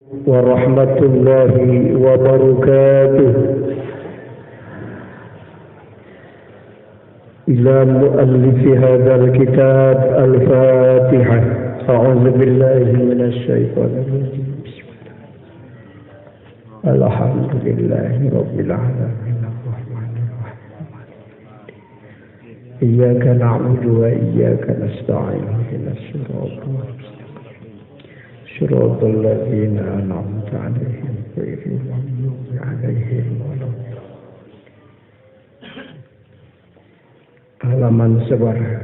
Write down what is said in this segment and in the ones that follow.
Warahmatullahi wabarakatuh. Ila muallifi hadzal kitab al-Fatihah. A'udzu billahi minasy syaithanir rajim. Bismillah. Alhamdulillahi rabbil alamin arrahmanir rahim. Iyyaka na'budu wa iyyaka nasta'in. Ihdinas siratal mustaqim. Siratal ladzina an'amta 'alaihim ghairil maghdubi 'alaihim waladdallin. Halaman sabaraha.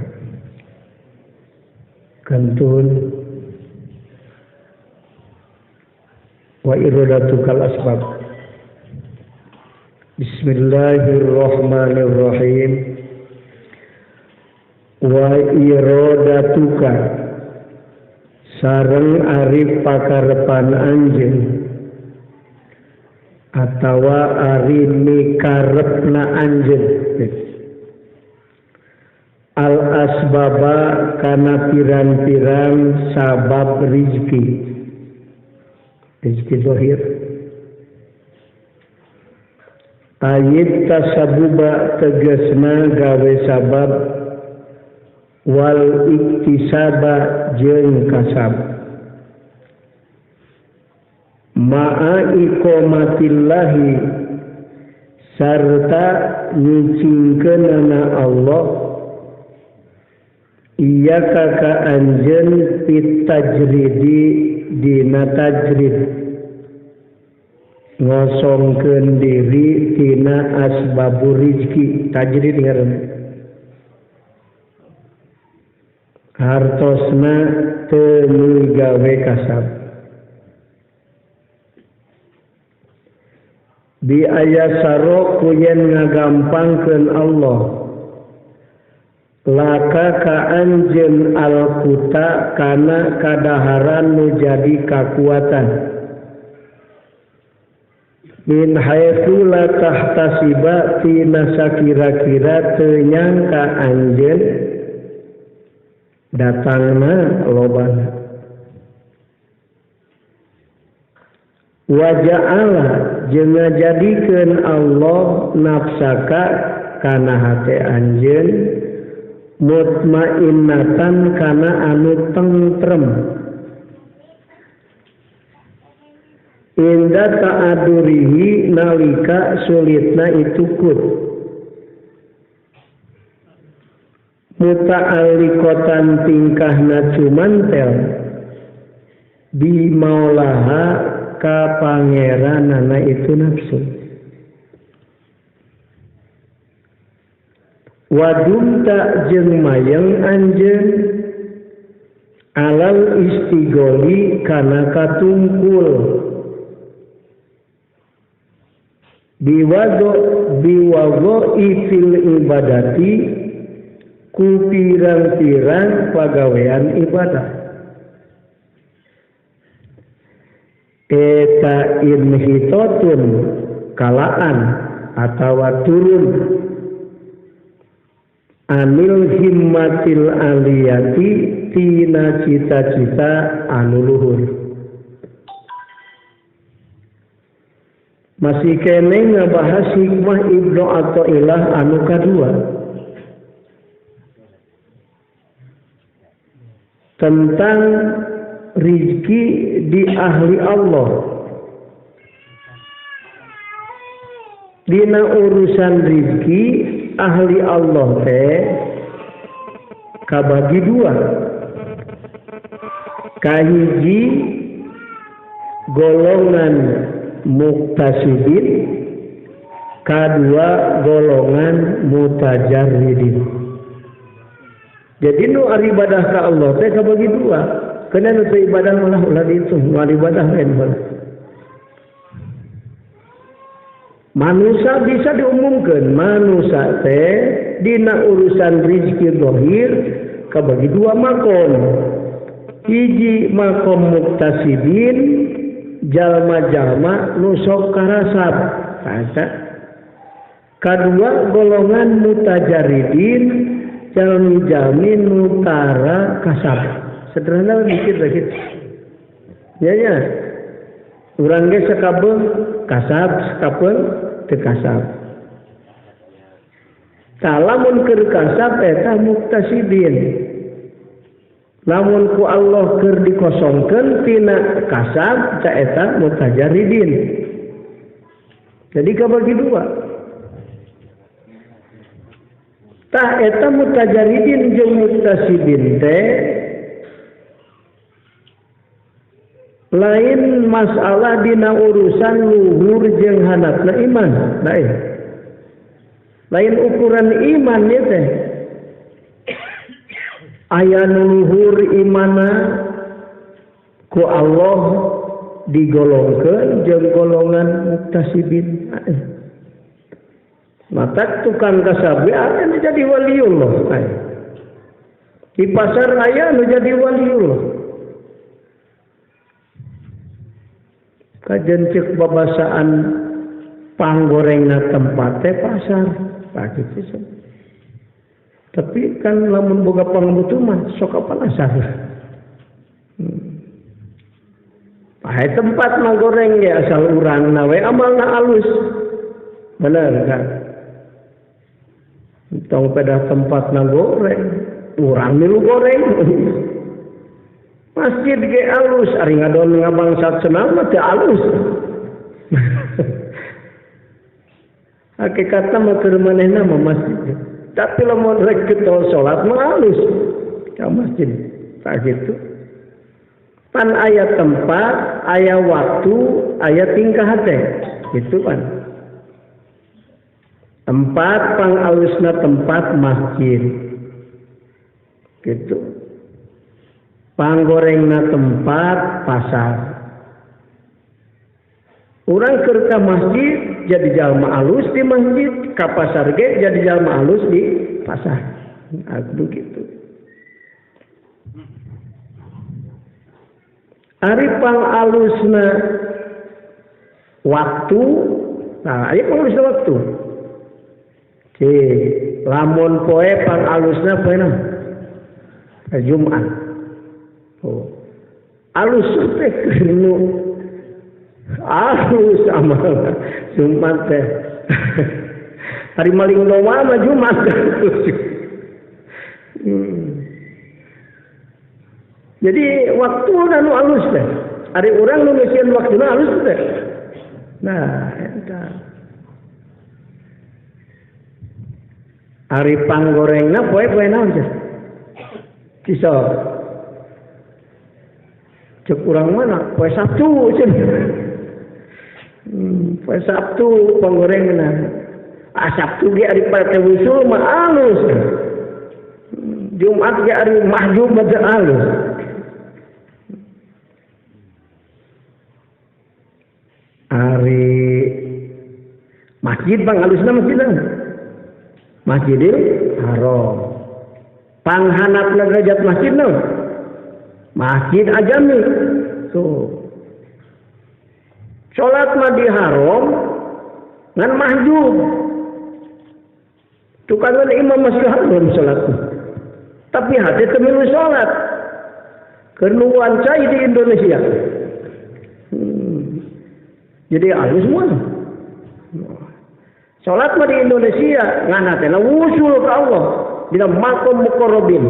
Kantun wa iradatukal asbab. Bismillahirrahmanirrahim. Wa iradatuka sareng ari pakarepan anjeun atawa ari mikarepna anjeun al asbaba kana pirang-pirang sabab rizki, rizki zahir. Ayat tasabuba tegasna gawe sabab wal iktisaba jeung kasab ma'a iqamatillahi sarta nyicingkeunana Allah iyyaka ka anjeun fit tajridi dina tajrid ngosongkeun diri tina asbabur rizki. Tajrid ngaranna hartosna teu migawe kasab. Bi ayasaro ku yen ngagampangkeun Allah laka ka anjeun alkuta kana kadaharan nu jadi kakuatan min haitsu la tahtasiba tina sakira-kira teu nyangka anjeun datangna lobana. Wa ja'ala jeung ngajadikeun Allah nafsaka kana hate anjeun mutmainnatan kana anu tentrem inda ta'adurihi nalika sulitna itu kut muta'alliqatan tingkahna cumantel bi maulaha ka pangeranana itu nafsu. Wadumta jeung mayeng anjeun alal istigoli kana katungkul biwado biwago ifil ibadati ku pirang-pirang pagawean ibadah. Eta inhitotun kalaan atawa turun anil himmatil aliyati tina cita-cita anu luhur. Masih kene ngabahas hikmah Ibnu Athaillah anu kadua tentang rizki di ahli Allah. Dina urusan rizki ahli Allah teh kabagi dua. Kahiji golongan muktasibin, kadua golongan mutajarridin. Jadi nu ari ibadah ka Allah teh kabagi dua. Kana nu teu ibadah malah ulah dihitung, nu ari ibadah lain malah. Manusia bisa diumumkan, manusia teh dina urusan rizki zahir kabagi dua makom. Hiji makom muktasibin, jalma-jalma nu sok karasab. Kaca. Kadua golongan mutajaridin, jalmi-jalmi nu tara kasab. Sederhana dikit lagi. Ya ya. Urang ge sakabeung kasab sakabeung teu kasab. Tah lamun keur kasab eta muktasibin. Lamun ku Allah keur dikosongkeun tina kasab ta eta mutajarridin. Jadi kabagi dua. Tah eta mutajarridin jeung muktasibin teh lain masalah dina urusan luhur jeung handapna iman, lain. Lain ukuran iman ieu teh. Aya nu luhur imanna ku Allah digolongkeun jeung golongan muktasibin. Matak tukang kasab aya nu jadi waliullah. Di pasar aya nu jadi waliullah. Kajen ceuk babasaan panggorengna tempat teh pasar. Tah kitu sih. Tapi kan lamun boga pangbutuh mah sok pasar. Pahe tempat mah goreng ge asal urangna we amalna alus. Bener kan? Tong pedah tempat na goreng, urang milu goreng. Masjid ge alus, ari ngadon ngabangsat senam mah teu alus. Hakikatna mah keur manehna mah masjid. Tapi lamun rek ketol salat mah alus ka masjid. Tah kitu. Pan aya tempat, aya waktu, aya tingkah hate. Gitu kan. Tempat pang alusna tempat masjid. Gitu. Panggorengna tempat pasar. Urang keur ka masjid jadi jalma alus di masjid, ka pasar ge jadi jalma alus di pasar. Aku begitu. Ari pang alusna waktu, nah ari pang alusna waktu. Cih, lamun poe pang alusna poe naon? Jumat. Oh. Alus teh nu alus amal Jumat teh. Hari maling doa mah Jumat. Jadi waktu nu alus teh. Ari urang nu ngeusian waktuna alus teh. Nah, eta. Ari panggorengna poe-poe naon teh? Cisok. Cek urang mana? Poe Sabtu cenah. Poe Sabtu panggorengna. Ah Sabtu ge ari partai wusul mah alus. Jumat ge ari mahjub mah teu alus. Ari masjid bang alusna masjid naon? Masjidil Haram. Panghanapna derajat masjid naon? Masjid Ajami. Tuh. Salat mah di haram ngan mahjub. Tukangan imam masjid haram salat. Tapi hati teu milu salat. Keur nu wancai di Indonesia. Jadi alus semua. Salat mah di Indonesia ngan hatena wusul ka Allah dina maqam muqarrabin.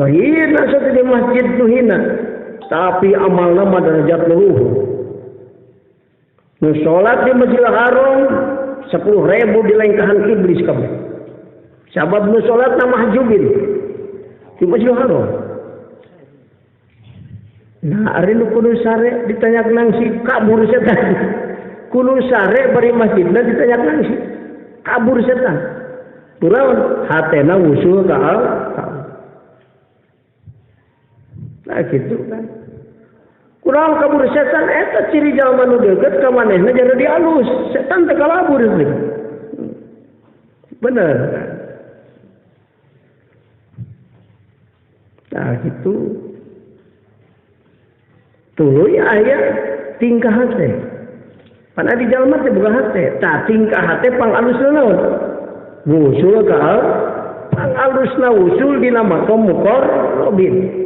Hina satu di masjid tu hina, tapi amalna mah derajat luhur. Nu salat di Masjidil Haram 10.000 dilengkahan iblis kabeh. Sabab nu salatna mahjubin di Masjidil Haram. Nah, ari nu kudu sare ditanyak nangsi kabur setan. Kudu sare bari masjidna ditanyak nangsi kabur setan. Kuraon hatena wusul ka Allah. Nah gitu kan. Kurang kabur setan eta ciri jalma nu deukeut ka manehna jadi dialus. Setan teh kalabur teh. Bener. Nah gitu. Tuluy aya tingkah hate. Pan di jalma teh boga hate. Tah tingkah hate pang alusna naon? Wusul ka pang alusna wusul dina maqam muqarrabin.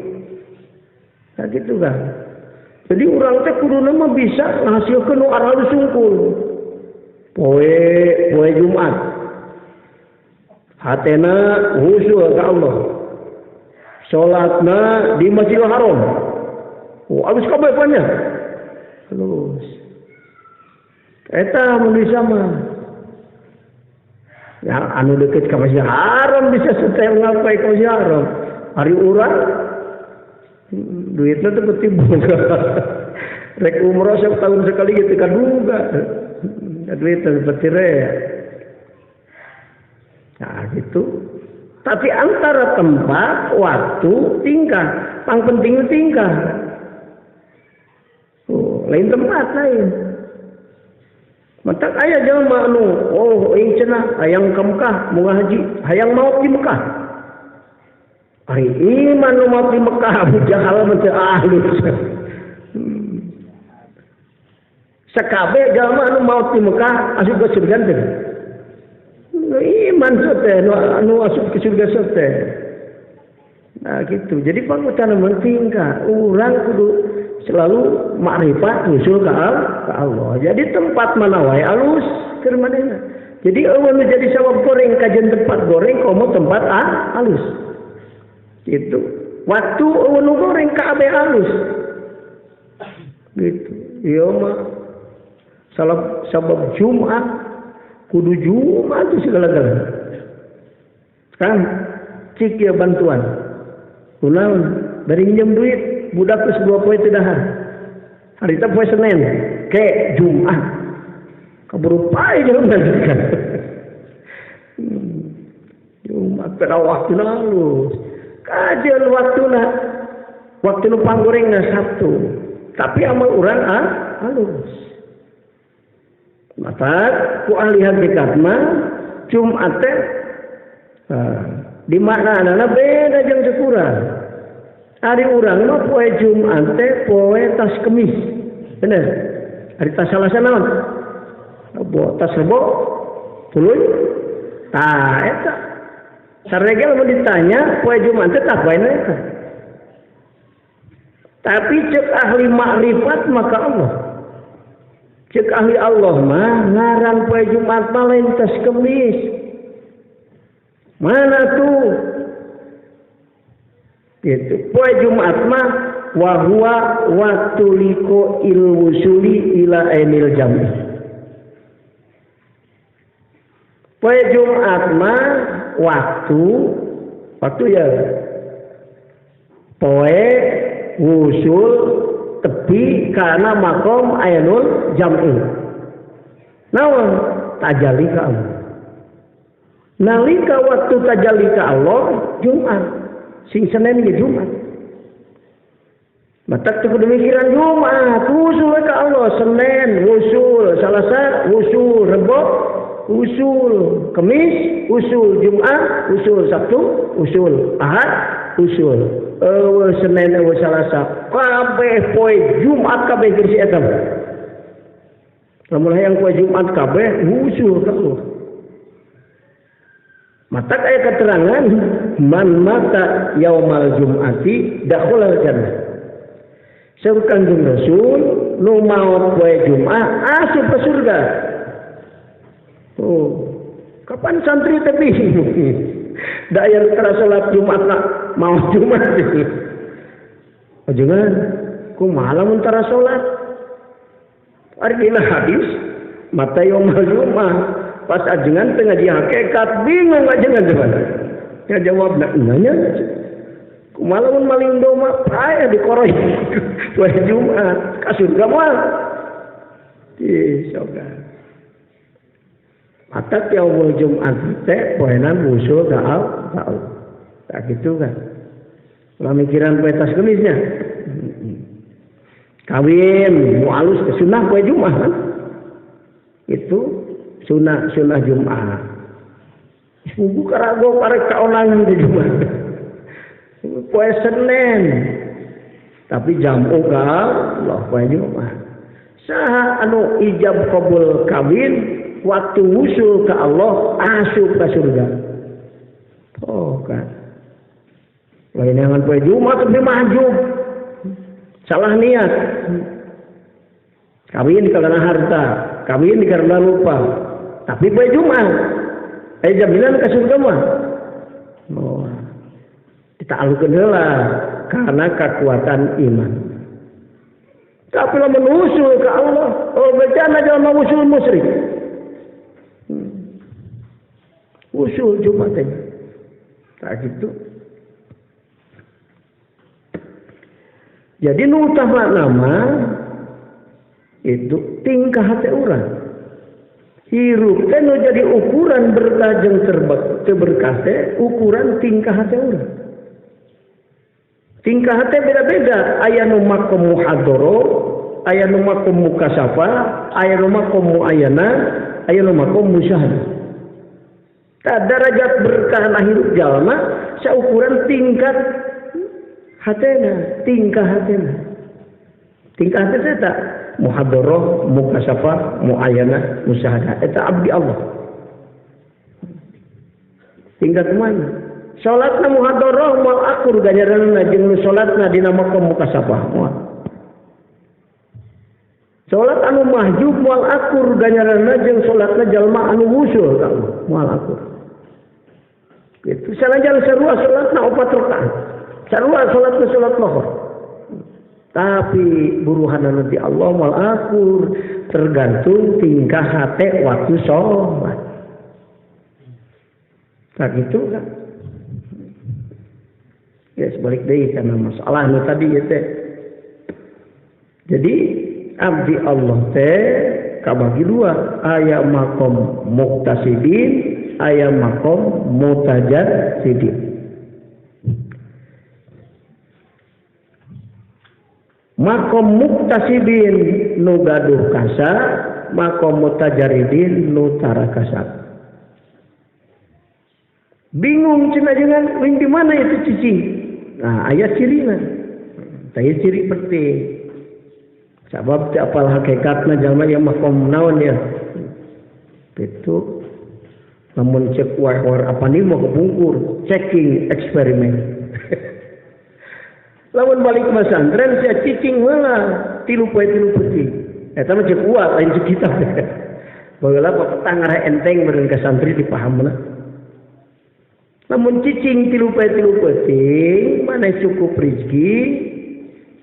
Nah gitu kan. Jadi urang teh kuduna mah bisa ngahasilkeun nu aralus sungkul. Poe poe Jumat. Hatena khusyuk ka Allah. Salatna di Masjidil Haram. Oh, alus kabeh nya. Alus. Eta mun bisa mah. Ya anu deket ka Masjidil Haram bisa setel ngapai ka Masjidil Haram. Ari urang duitnya tuh ketimbang. Rek umroh setahun sekali gitu kaduga. Duitnya seperti rea. Nah gitu. Tapi antara tempat, waktu, tingkah. Yang penting tingkah. Oh, lain tempat lain. Matak aya jelema anu, oh aing cenah hayang ka Mekah, mau haji, hayang maot di Mekah. Ari iman nu maot di Mekah Abu Jahal mah teu alus. Sakabeh jelema anu maot di Mekah asup ke surga teh. Nu iman teh anu asup ke surga teh. Nah gitu. Jadi pangutana penting ka urang kudu selalu makrifat usul ke Allah. Jadi tempat mana wae alus keur manehna. Jadi eueuh nu jadi sabab goreng kajian tempat goreng komo tempat alus. Gitu. Waktu eueuh nu goreng kabeh alus. Gitu. Ieu mah sabab Jumat kudu Jumat itu segala-galanya. Kan cik ya bantuan. Kunaon dari minjem duit budak geus 2 poe teu dahar. Harita poe Senin ke Jumat. Kaburu pae jelema kan. Jumat pada waktuna alus. Kajeun waktuna. Waktu nu panggorengna Sabtu. Tapi amal urang alus. Maka ku ahli hakikat mah Jumat teh di maknana beda jeung sekurang. Ari urang mah poe Jumat teh poe tas Kemis. Bener. Ari tas Salasa naon? Rebo, tas Rebo tuluy. Tah eta. Sarege lamun ditanya poe Jumat teh tah poe eta. Tapi cek ahli makrifat maka Allah. Cek ahli Allah mah ngaran poe Jumat mah lain tas Kemis. Mana tuh? Gitu. Poe Jumat mah wa huwa waktu liko il wusuli ila ainil jami. Poe Jumat mah waktu ya. Poe wusul tepi karena makom ainul jam'i. Naon tajalli ka Allah. Nalika waktu tajalli ka Allah Jumat. Sing Senin ge Jumat. Matak teu kudu mikiran Jumat, wusul ka Allah Senin, wusul Salasa, wusul Rebo, wusul Kemis, wusul Jumat, wusul Sabtu, wusul Ahad, wusul. Eueuh Senin eueuh Salasa, kabeh poe Jumat kabeh keur si eta. Lamun hayang poe Jumat kabeh wusul ka Allah. Matak aya keterangan man mata yaumal jum'ati dakhalal jannah. Saur Kanjeng Rasul nu maot poe Jumat asup ke surga. Oh, kapan santri teh bingung? Da aya nu tara salat Jumat na maot Jumat. Ajengan kumaha lamun tara salat? Ari dina hadis mata yaumal Jumat pas ajengan teu ngaji hakikat bingung ajengan cuman. Ya jawab nanya kumaha lamun maling domba pae dikoroy poe Jumat ka surga moal. Di surga. Mata yaumul Jumat teh poenan wusul ka Allah. Tak gitu kan. Ulah mikiran poe tas Kemisnya. Kawin mu alus sunah poe Jumat kan. Itu sunah Jumat. Buku karago parek kaonangan di Jumat. Poe Senin. Tapi jamu ka Allah poe Jumat. Saha anu ijab kabul kawin waktu wusul ke Allah asup ke surga. Oh kan. Lain jangan poe Jumat tapi mahjub. Salah niat. Kawin karena harta, kawin karena lupa. Tapi poe Jumat. Aya jaminan ka surga mah. Oh. Dita'alukeun heula karena kekuatan iman. Tapi lamun usul ke Allah, oh bejana jalma usul musyrik. Usul Jumat teh. Tak gitu. Jadi nu utama nama itu tingkah hati urang. Hirup teh nu jadi ukuran berkah jeung teu berkah teh ukuran tingkah hati urang. Tingkah hati beda-beda, aya nu makom muhadharah, aya nu makom mukasafa, aya nu makom muayana, aya nu makom musyahadah. Tah derajat berkah na hirup jalma saukuran tingkat hatena, tingkah hatena. Tingkah hate teh eta muhadharah, mukasafa, muayana, musyahadah. Eta abdi Allah. Tingkat mana? Salatna muhadharah moal akur ganjaranna jeung nu salatna dina makom mukasafah moal. Salat anu mahjub moal akur ganjaranna jeung salatna jalma anu wusul ka Allah moal akur. Itu sanajan sarua salatna 4 rakaat. Sarua salatna salat lohor. Tapi buruhanna nanti Allah moal akur tergantung tingkah hate waktu salat. Tak gitu kan? Ya sebalik deui karena masalah nu tadi ya teh. Jadi abdi Allah teh kabagi dua, aya makom muktasibin, aya makom mutajassidin. Makom muktasibin nu gaduh kasab, makom mutajaridin nu tara kasab. Bingung cenah jangan wing di mana itu cicing. Nah, aya cirina. Taya ciri penting. Sabab teu apal hakikatna jalma ieu makom naon ya. Itu lamun cek war apa nih mau kepungkur, checking eksperimen. Lamun balik pesantren sia cicing heula 3 poe 3 peuting. Eta mah cek uat lain cek kitab. Baheula petang ngarah enteng beureun ka santri dipahamna. Lamun cicing 3 poe 3 peuting mana cukup rezeki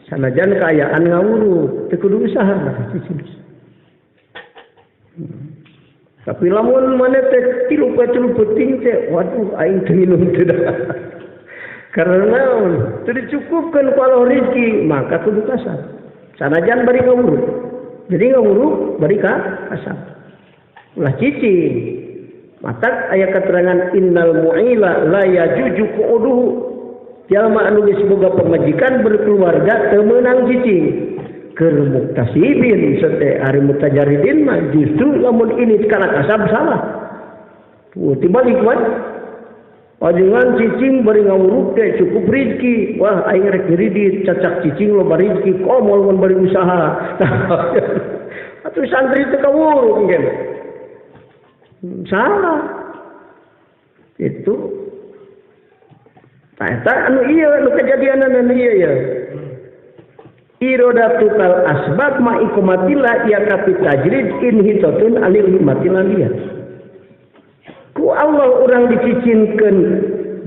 sanajan kaayaan ngawuruk teu kudu usaha lah cicing. Tapi lamun mana teh 3 poe 3 peuting teh waduh aing teu minum teu dah. Karena naon teu dicukupkeun ku Allah rezeki maka kudu kasar. Sanajan bari ngawuruk. Jadi ngawuruk bari ka kasar. Ulah cicing. Matak aya keterangan innal mu'ila la yajuju qu'uduhu. Jalma anu geus boga pamajikan berkeluarga teu meunang cicing. Keur muktasibin sete ari mutajaridin mah justru lamun ini kana kasab salah. Tuh tibalik wae. Ajengan cicing bari ngawuruk teh cukup rezeki. Wah aing rek diridit cacak cicing loba rezeki komol mun bari usaha. Atuh santri teu kawuruk mungkin. Salah. Itu eta anu ieu anu kejadian anu ieu ya. Irodatukal asbab ma ikumatila ya kapi tajrid inhitatun alil himmatil aliyah. Ku Allah urang dicicinkeun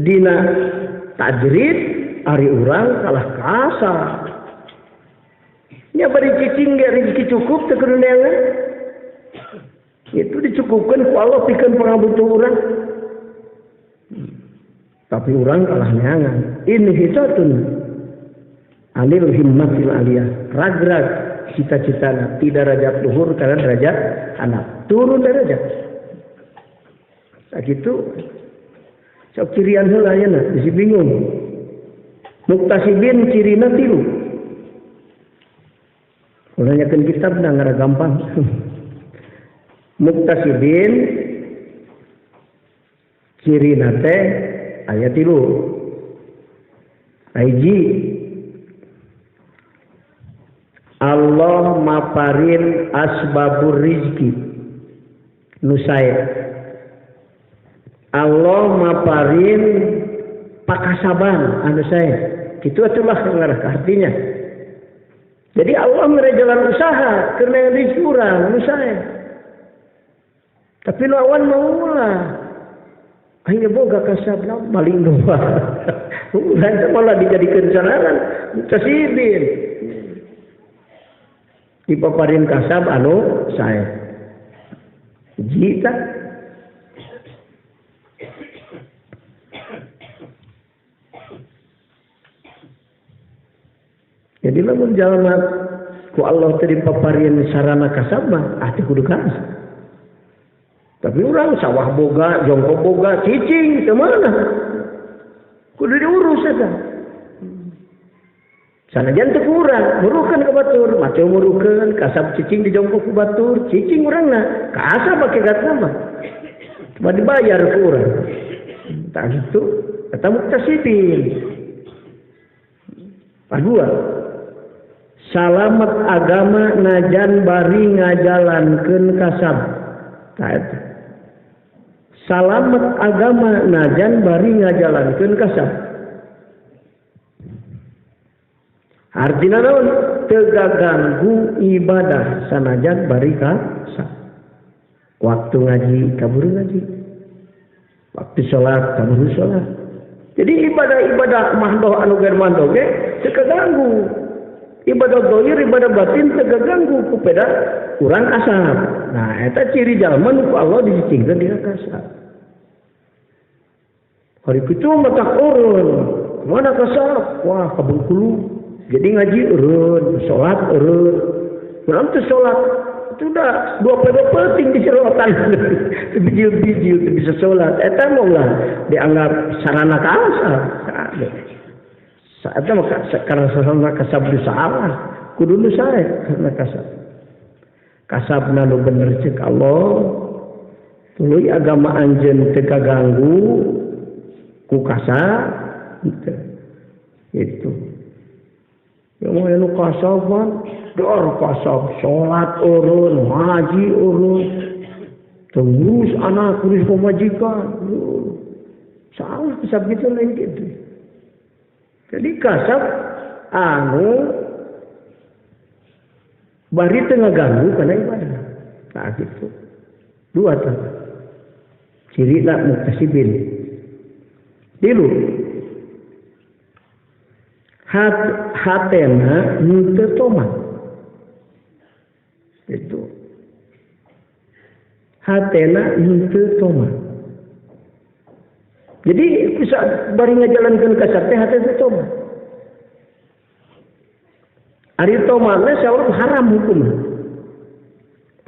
dina tajrid ari urang kalah kasar. Nya bari cicing ge rezeki cukup teu kudu neangan. Itu dicukupkan ku Allah pikeun pangabutuh urang. Tapi urang kalah neangan. Inhitatun anil himmatil aliyah. Ragrag cita-citana tidak derajat luhur karena derajat anak turun derajat. Sakitu sok cirian heula ayeuna bisi bingung. Muktasibin cirina 3. Ulah nyakeun kitabna ngara gampang. Muktasibin cirina teh aya 3. Hiji, Allah maparin asbabur rizki nu sae. Allah maparin pakasaban anu sae. Kitu atuh lah ngarah artinya. Jadi Allah mere jalan usaha keur rezeki urang nu sae. Tapi nu awan mah ulah. Aing boga kasab maling doa. Ulah teh malah dijadikeun sanaran muktasibin. Dipaparin kasab anu sae. Jita jadi lamun jalma ku Allah teh dipaparin sarana kasab mah ah teu kudu kasab. Tapi urang sawah boga, jongkok boga, cicing teu mana. Kudu diurus eta. Sanajan teu kurang, murukeun ka batur, maca murukeun kasab cicing di jongkok ku batur, cicing urangna, kasab hakikatna mah. Cuma dibayar ku urang. Tah kitu eta muktasibin. Padua salamet agama najan bari ngajalankeun kasab. Tah eta. Salamet agama najan bari ngajalankeun kasab. Artina naon? Teu ganggu ibadah sanajan bari kasab. Waktu ngaji kaburu ngaji. Waktu salat kaburu salat. Jadi ibadah-ibadah mahdoh anu gair mahdoh ge teu kaganggu. Ibadah dohir, ibadah batin teu kaganggu ku peda urang kasab. Nah, eta ciri jalma nu ku Allah dicicingkeun dina kasab. Hari kitu matak urun, mana kasab? Wah, ka Bengkulu. Jadi ngaji urun, salat urun. Urang teu salat itu udah 22 penting di serotan. Bijil-bijil teu bisa salat. Eta mah ulah dianggap sarana kasab. Eta mah karena sarana kasab di salah, kudu nu sae karena kasab. Kasabna nu bener ceuk Allah, tuluy agama anjeun teu kaganggu ku kasab itu. Ya mau anu kasaban, dor kasab, salat urun, ngaji urun, terus anak urus pemajikan. Salah kasab gitu lain gitu. Jadi kasab anu bari teu ngaganggu kana ibadah. Nah gitu. Dua tah. Cirina muktasibin. Tilu. Hatena henteu tomat. Itu. Hatena henteu tomat. Jadi bisa bari ngajalankeun kasab teh hate teu tomat. Ari tomat teh saur haram hukumna.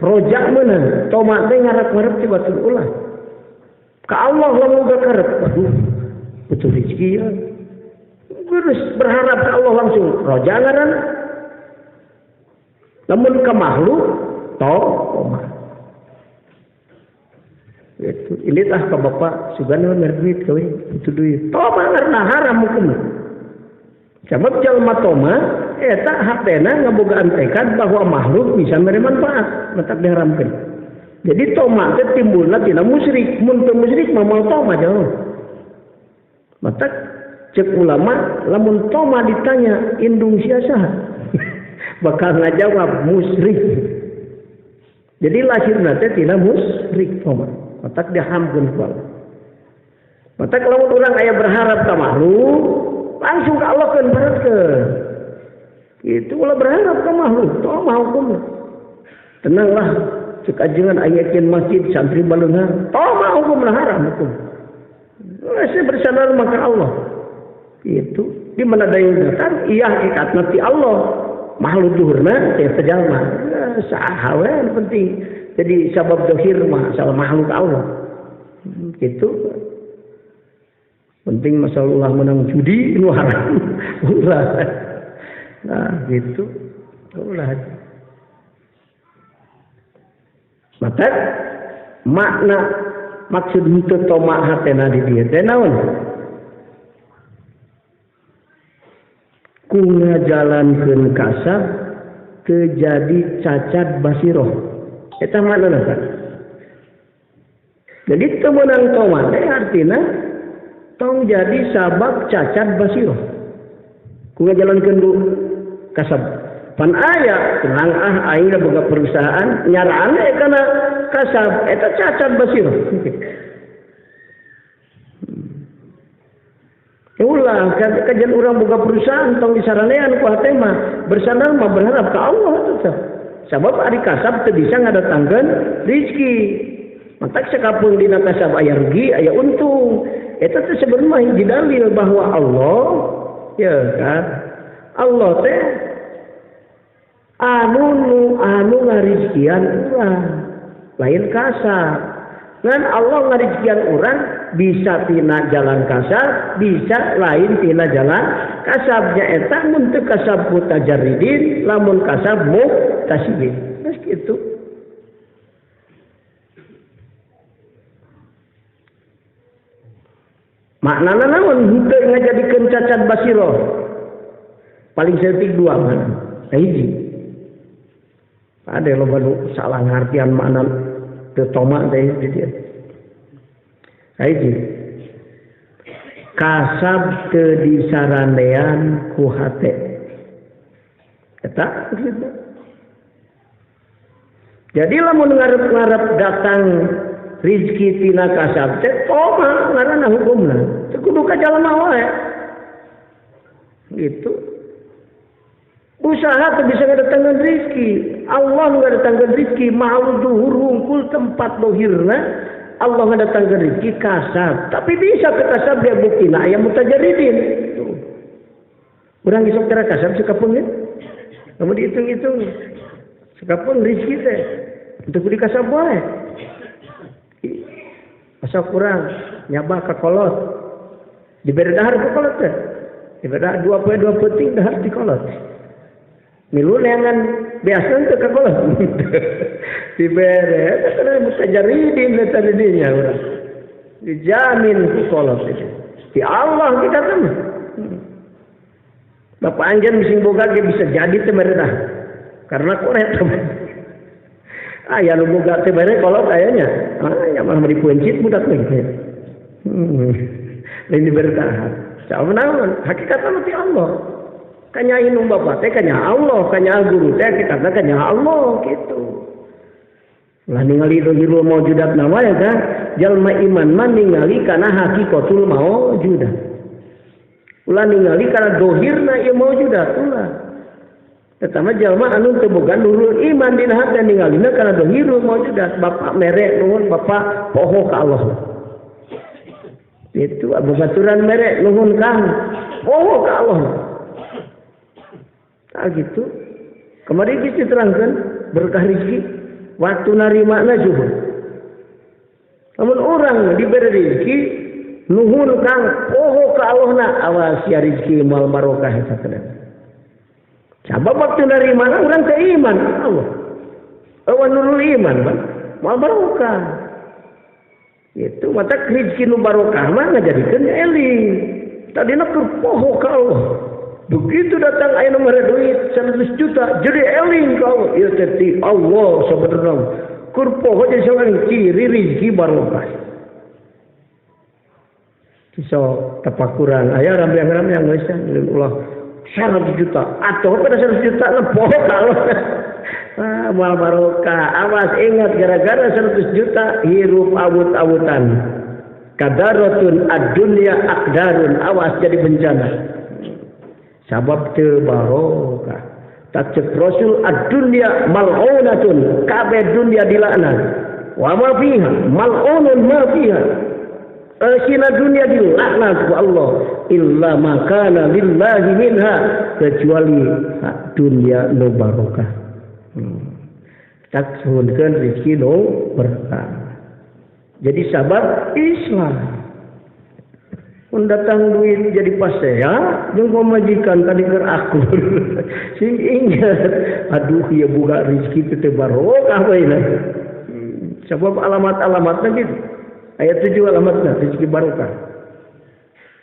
Rojak meunang, tomat teh ngarep-ngarep ti batur ulah. Ka Allah lamun boga karep, waduh, butuh rezeki ya. Terus berharap ke Allah langsung, roja ngaran. Lamun ke makhluk, tomat. Itu ini tah ka bapak sugan mere duit kawe, butuh duit. Tomat ngaranna haram hukumna. Sabab jalma tomat eta hatena ngabogaan tekad bahwa makhluk bisa mere manfaat, matak diharamkeun. Jadi tomat teh timbulna tina musyrik, mun teu musyrik mah moal tomat jauh. Matak cek ulama lamun toma ditanya indung sia saha bakal ngajawab musyrik. Jadi lahirna teh tina musyrik toma, matak diharamkeun ku Allah. Matak lamun urang aya berharap ka makhluk, langsung ka Allah keun beratkeun. Itu ulah berharap ka makhluk, toma hukumna. Tenanglah cek ajengan aya kin masjid santri baleunghar, toma hukumna haram hukum. Saya bersandar maka Allah. Itu di mana dayung datang iya hakikatna ti Allah. Makhluk luhurna teh jalma. Saha we anu penting. Jadi sabab dohir mah salah makhluk Allah. Gitu. Penting masalah ulah menang judi nu haram. Ulah. Nah, gitu. Ulah. Maka makna maksud henteu tomak hatena di dieu teh naon? Ku ngajalankeun kasab teu jadi cacat basiroh. Eta maknana tah. Jadi teu meunang tomat teh artina tong jadi sabab cacat basiroh. Ku ngajalankeun kasab. Pan aya tenang ah aing da boga perusahaan nyaraan kana kasab eta cacat basirah. Ulah kajian urang boga perusahaan tong disaranean ku hate mah bersandar mah berharap ka Allah teh. Sabab ari kasab teu bisa ngadatangkeun rezeki. Matak sakapeung dina kasab aya rugi aya untung. Eta teh sebenarnya mah hiji dalil bahwa Allah ya kan Allah teh anu ngarizkian urang lain kasab. Ngan Allah ngarizkian urang bisa tina jalan kasab, bisa lain tina jalan kasabnya eta mun teu kasab mutajarridin, lamun kasab muktasibin. Geus kitu. Maknana naon henteu ngajadikeun cacat basirah? Paling saeutik dua mana? Hiji. Ada loba nu salah ngartian makna teu toma teh di dieu. Hiji. Kasab teu disarandean ku hate. Eta maksudna. Jadi lamun ngarep-ngarep datang rizki tina kasab teh toma ngaranna hukumna. Teu kudu ka jalma wae. Gitu. Usaha teu bisa ngadatangkeun rizki. Allah ngadatangkeun rizki maha zuhur hungkul tempat dohirna. Allah ngadatangkeun rizki kasab. Tapi bisa ke kasab dia buktina aya mutajaridin. Urang isok cara kasab sekapeung ya. Lamun dihitung-hitung sekapeung rizki teh untuk di kasab wae. Asa kurang nyaba ka kolot. Dibere dahar ku kolot teh. Dibere dahar 2 poe 2 peuting dahar di kolot. Milu neangan biasa teu ka kolot. Dibere eta kana mutajaridin eta di dinya urang. Dijamin ku kolot itu. Di Allah kita teh. Bapak anjeun bising boga ge bisa jadi teh mere dah. Karena koret. Aya nu boga teh mere kolot aya nya. Ah nya mah dipeuncit budak teh. Lain dibere dahar. Sabab naon? Hakikatna mah ti Allah. Kanya indung bapak teh kanya Allah, kanya guru teh hakikatna kanya Allah gitu. Lah ningali dohirul maujudat nama ya kan, jalma iman mah ningali kana hakikatul maujudat. Ulah ningali kana dohirna ieu maujudat ulah. Pertama jalma anu teu boga nurul iman dina hate ningalina kana dohirul maujudat. Bapak mere nuhun bapak poho ka Allah. Itu baturan mere nuhun kang poho ka Allah. Nah, gitu. Kemarin kita diterangkan berkah rezeki waktu narimana zuhur. Namun orang diberi rezeki nuhun kang poho ka Allahna awas ya rezeki mal barokah eta teh. Sabab waktu narimana urang teh iman Allah. Awan nurul iman ban mal barokah. Itu mata rezeki nu barokah mah ngajadikeun eling. Tadina keur poho ka Allah. Begitu datang aya nu mere duit 100 juta jadi eling ka Allah. Ieu teh ti Allah sabenerna. Keur poho jadi saurang ciri rezeki barokah. So tapakuran aya rambyang-rambyang geus ulah 100 juta atau pada 100 juta poho ka Allah. Ah moal barokah. Awas ingat gara-gara 100 juta hirup awut-awutan. Kadaratun ad-dunya aqdarun, awas jadi bencana. Sabab teu barokah. Tak cek Rasul ad-dunya mal'unatun, kabeh dunya dilaknat. Wa ma fiha mal'unun ma fiha. Eusina dunya dilaknat ku Allah illa ma kana lillahi minha, kecuali dunya nu barokah. Tak suhunkeun rezeki nu berkah. Jadi sabab Islam. Mun datang duit jadi pasea jeung pamajikan tadi keur akur. Sing ingat, aduh ieu boga rezeki teh barokah bae na. Sabab alamat-alamatna gitu. Aya 7 alamatna rezeki barokah.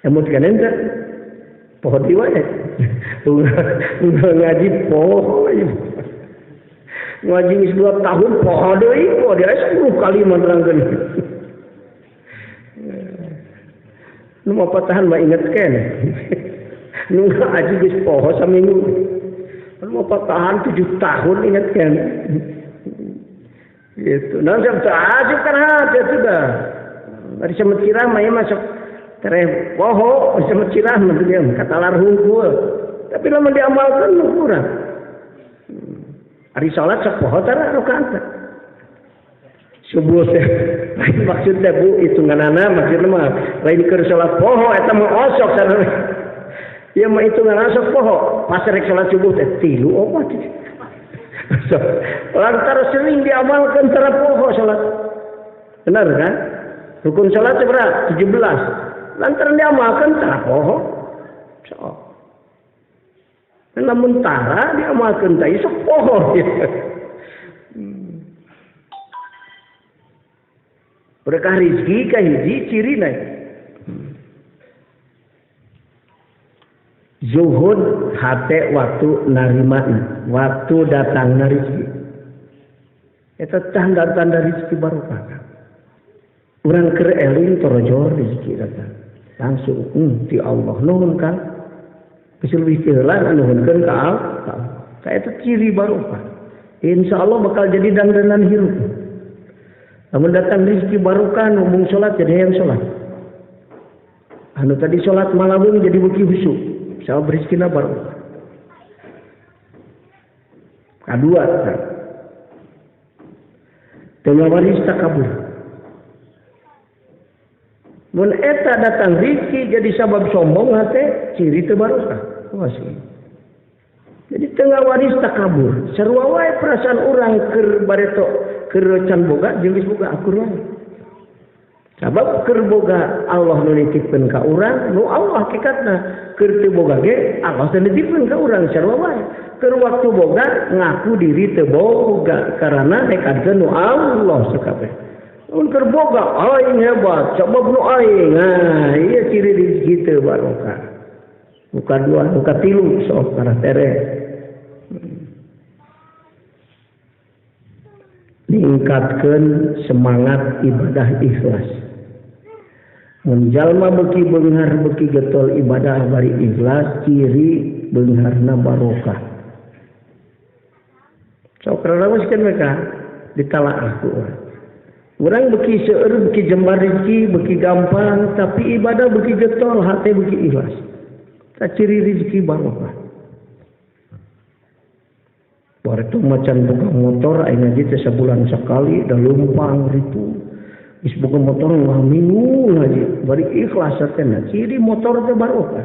Emut kan ente poho di wae. Ngaji poho. Ngaji geus 2 tahun poho deui, poho dia 10 kali menerangkeun. Nu mau patahan mah inget keneh. Nu ngaji geus poho saminggu. Bapak tahan 7 tahun ingat kan. Gitu. Nah, saya asup kan hati sudah. Dari semet sirah mah masuk tereh poho semet sirah mah dia katalar hungkul. Tapi lamun diamalkan mah kurang. Ari salat sok poho tara rakaat. Subuh teh lain maksudnya Bu hitunganana maksudna mah lain keur salat poho eta mah osok sareng. Ieu mah hitungan osok poho pas rek salat subuh teh 3 4. Lantar sering diamalkan tara poho salat. Benar kan? Rukun salat berapa? 17. Lantaran diamalkan tara poho. So. Namun tara diamalkan teh sok poho. Berkah rezeki kahiji cirina. Zuhud hate waktu narimana, waktu datang rezeki. Eta tanda-tanda rezeki barokah. Urang keur eling torojor rezeki datang. Langsung ti Allah nuhun kan. Geus leuwih ti heula nuhunkeun ka Allah. Ka eta ciri barokah. Insyaallah bakal jadi dangdanan hirup. Lamun datang rezeki barokah ngomong salat jadi hayang salat. Anu tadi salat malawung jadi beuki khusyuk. Sabab rezekina barokah. Kadua, teu ngawaris takabur. Mun eta datang rezeki jadi sabab sombong hate ciri teu barokah. Masih. Jadi teu ngawaris takabur. Sarua wae perasaan urang keur bareto keur can boga jeung geus boga akur wae. Sabab keur boga Allah nu nitipkeun ka urang, nu Allah hakikatna keur teu boga ge Allah teu nitipkeun ka urang sarua wae. Keur waktu boga ngaku diri teu boga karena nekadkeun nu Allah sakabeh. Mun keur boga aing hebat, sabab nu aing. Nah, ieu ciri rezeki teu barokah. Muka dua, muka tilu sok karaktere. Ningkatkeun semangat ibadah ikhlas. Mun jalma beuki beunghar beuki getol ibadah bari ikhlas, ciri beungharna barokah. Sok raraoskeun mereka ditalaah ku urang. Urang beuki seueur beuki jembar rezeki beuki gampang, tapi ibadah beuki getol hate beuki ikhlas. Ta ciri rezeki barokah. Bareto macan boga motor aing ngaji teh sabulan sakali da lumpang ritu. Geus boga motor wah minggu ngaji bari ikhlas teh ciri motor teh barokah.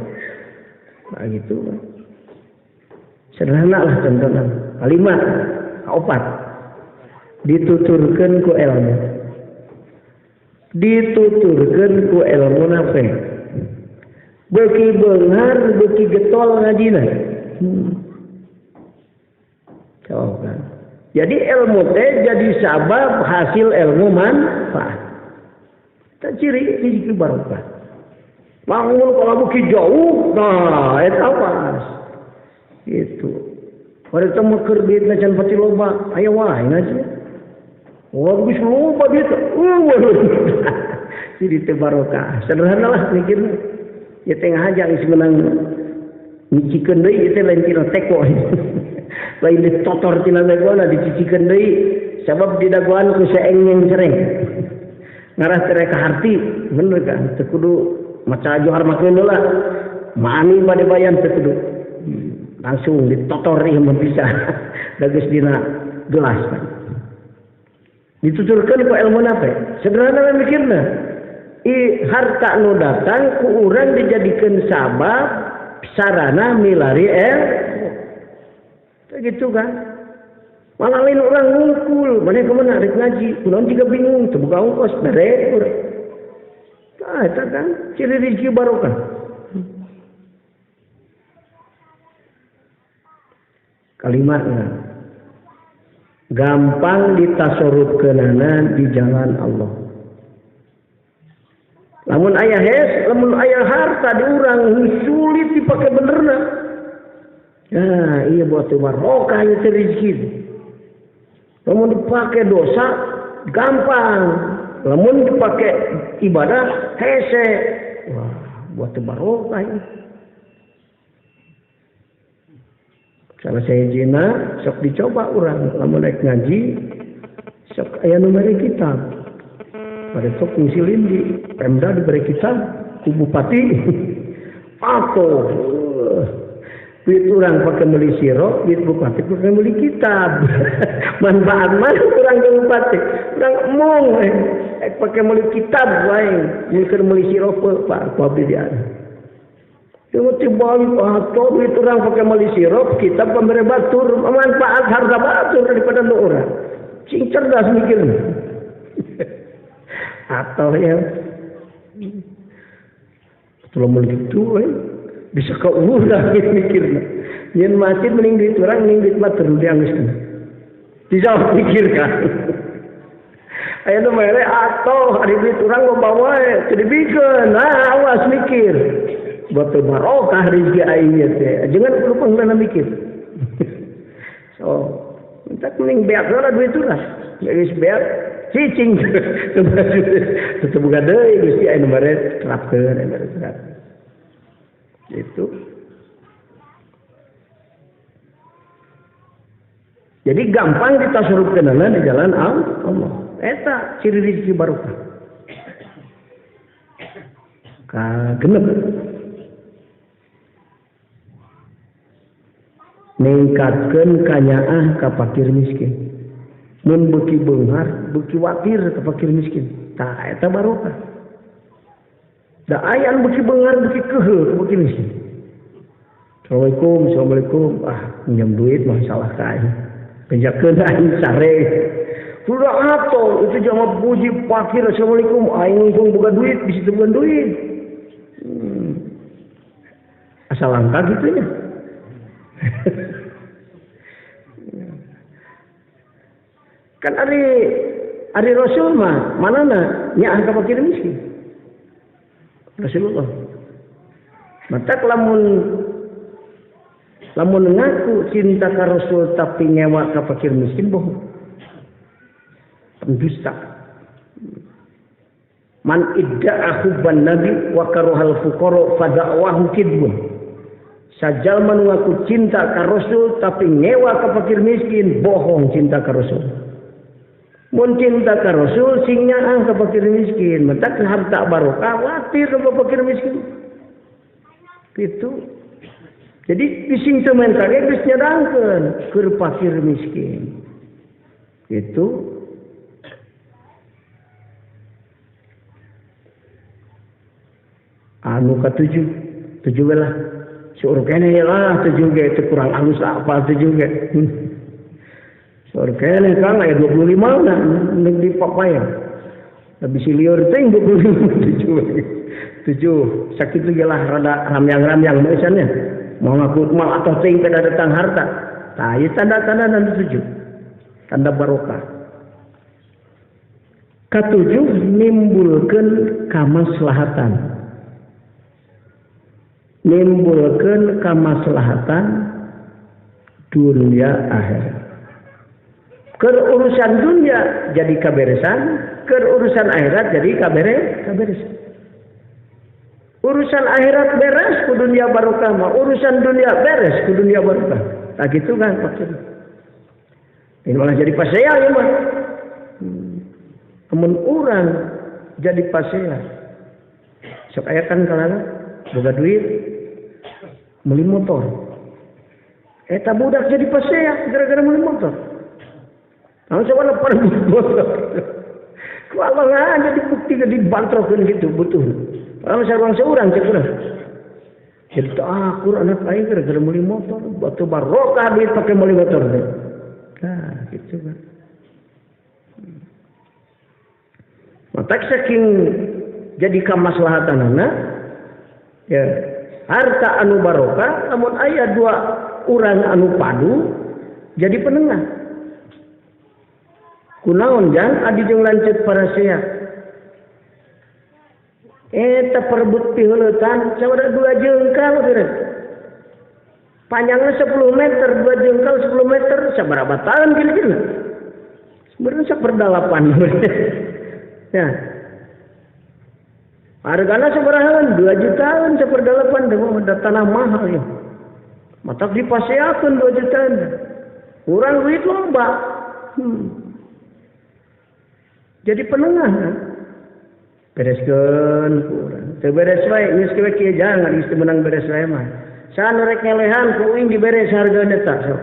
Nah gitu. Sederhana lah contohna. Kalima, kaopat. Dituturkeun ku ilmu. Dituturkeun ku ilmu nape? Beuki beunghar beuki getol ngajina. Oh, kan. Jadi ilmu teh jadi sabab hasil ilmu manfaat. Tak ciri rezeki barokah. Bangun kalau beuki jauh, nah eta pas. Itu. Bareta mah keur duitna can pati loba, aya wae ngaji. Wah geus loba duit. Jadi teh barokah. Sederhana lah mikirna. Ya teh ngahaja geus meunang nyicikeun deui teh lain tina teko. Lain ditotor tina dagoana dicicikeun deui sabab didagoan ku saeng sereng. Ngarah tere ka harti, bener kan? Teu kudu maca johar makeun heula. Maani bade bayan teu kudu. Langsung ditotor ieu mah bisa. Da geus dina gelas kan. Dituturkeun ku ilmu nape? Sederhana we mikirna. I harta nu datang ku urang dijadikeun sabab sarana milari ilmu. Gitu kan. Malah lain orang ngungkul, mana kemana rek ngaji, kunaon juga bingung, teu boga ongkos bere urang. Tah eta kan ciri rezeki barokah. Kalimatna gampang ditasorupkeunana di jalan Allah. Lamun aya hes, lamun aya harta di urang sulit dipake benerna. Nah, iya buat barokah ieu teh rezeki. Lamun dipake dosa gampang, lamun dipake ibadah hese. Wah, buat barokah ieu. Salah sahijina sok dicoba urang lamun rek ngaji sok aya nu mere kitab. Pada sok fungsi lindi Pemda diberi kitab ku bupati atau duit urang pakai meuli sirop, duit bupati pakai meuli kitab. Manfaat mana urang ke bupati? Urang emong pakai meuli kitab wae, mun keur meuli sirop Pak ku abdi dia. Teu tibalik atau duit urang pakai meuli sirop, kitab pambere batur, manfaat harta batur daripada nu urang. Cing cerdas mikirna. Atau ya lamun kitu bisa keurang mikirna. Nyen masjid mending duit urang mending duit batur dianggeuskeun. Bisa mikirkan. Aya nu mere atau ari duit urang loba wae teu dibikeun. Nah, awas mikir. Batur barokah rezeki aing ieu teh. Jangan lupa pangeunana mikir. So, entak mending beak heula duit urang. Geus beak cicing. Teu boga deui Gusti aya nu mere terapkeun aya mere terap. Itu. Jadi gampang ditasarufkeunana di jalan Allah. Eta ciri rezeki barokah. Kagenep. Ningkatkeun kanyaah ka fakir miskin. Mun beuki beunghar, beuki watir ka fakir miskin. Tah eta barokah. Da aya anu beuki beunghar beuki keuheul ka fakir miskin. Assalamualaikum, assalamualaikum. Ah, minjem duit mah salah ka aing. Kejakeun aing sare. Sudah atau itu jama puji fakir assalamualaikum aing langsung boga duit bisa temuan duit. Asal langka gitu nya. Kan ari Rasul mah manana nyaah ka fakir miskin. Rasulullah. Matak lamun ngaku cinta ka Rasul tapi ngewa ka fakir miskin bohong. Pendusta. Man idda'a hubban nabi wa karuhal fuqara fada'wahu kidbun. Sajalma nu ngaku cinta ka Rasul tapi ngewa ka fakir miskin bohong cinta ka Rasul. Mun cinta ka Rasul sing nyaah ka fakir miskin, mentak harta barokah watir ka fakir miskin. Gitu. Jadi bising teu menta ge geus nyadangkeun keur fakir miskin. Gitu. Anu katujuh, tujuh we lah. Seueur keneh lah tujuh ge teu kurang alus apa tujuh ge. Seueur keneh Kang aya 25 na di papaya. Tapi si lieur teh 25 tujuh. Tujuh sakitu ge lah rada ramyang-ramyang meusannya. Mau ngaku mal atau teuing kada datang harta. Tah ieu tanda-tanda dan tujuh. Tanda barokah. Katujuh nimbulkeun kamaslahatan. Nimbulkeun kamaslahatan dunia akhirat. Keur urusan dunia jadi kaberesan, keur urusan akhirat jadi kaberesan. Urusan akhirat beres ku dunia barokah mah, urusan dunia beres ku dunia barokah. Tah kitu kan maksudnya. Ini malah jadi pasea ieu mah. Amun urang jadi pasea. Sok aya kan kalana boga duit meuli motor. Eta budak jadi pasea gara-gara meuli motor. Langsung coba lepar motor. Ku Allah aja dibukti dibantrokeun gitu butuh. Orang sareng seurang cek urang. Jadi teu akur anak aing gara-gara meuli motor, batu barokah duit pake meuli motor teh. Nah, gitu kan. Matak saking jadi kamaslahatanana ya harta anu barokah lamun aya dua urang anu padu jadi penengah. Kunaon jang adi jeung lanceuk parasea. Eta perebut piheuletan sabada 2 jengkal kira. Panjangnya 10 meter, 2 jengkal 10 meter sabaraha tahun kira-kira. Sebenarnya 1/8. Ya. Hargana sabarahaan 2 jutaan 1/8 da tanah mahal ya. Matak dipaseakeun 2 juta. Urang duit lomba. Jadi penengah kan? Bereskeun ku urang. Teu beres wae geus kieu kieu jangan geus teu meunang beres wae mah. Saha rek ngelehan ku uing diberes hargana tah sok.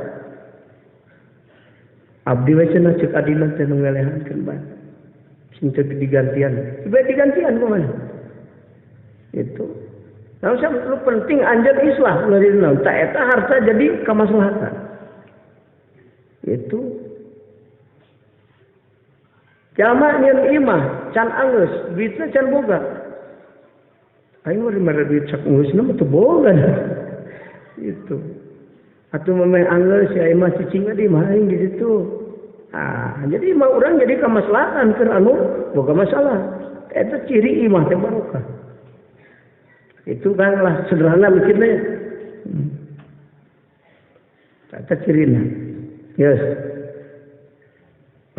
Abdi we cenah ceuk adina teh nu ngelehankeun bae. Sing teu digantian. Dibere digantian kumaha? Itu. Nah, lu penting anjeun islah ulah dina. Tah eta harta jadi kamaslahatan. Itu. Jalma nyeun imah can anggeus, duitna can boga. Aing mah mere duit sak geusna mah teu boga. Itu. Atuh memeh anggeus si aing mah cicing di imah aing di ditu. Ah, jadi imah urang jadi kamaslahatan keur anu boga masalah. Eta ciri imah teh barokah. Itu kan lah sederhana mikirnya. Eta cirina. Yes.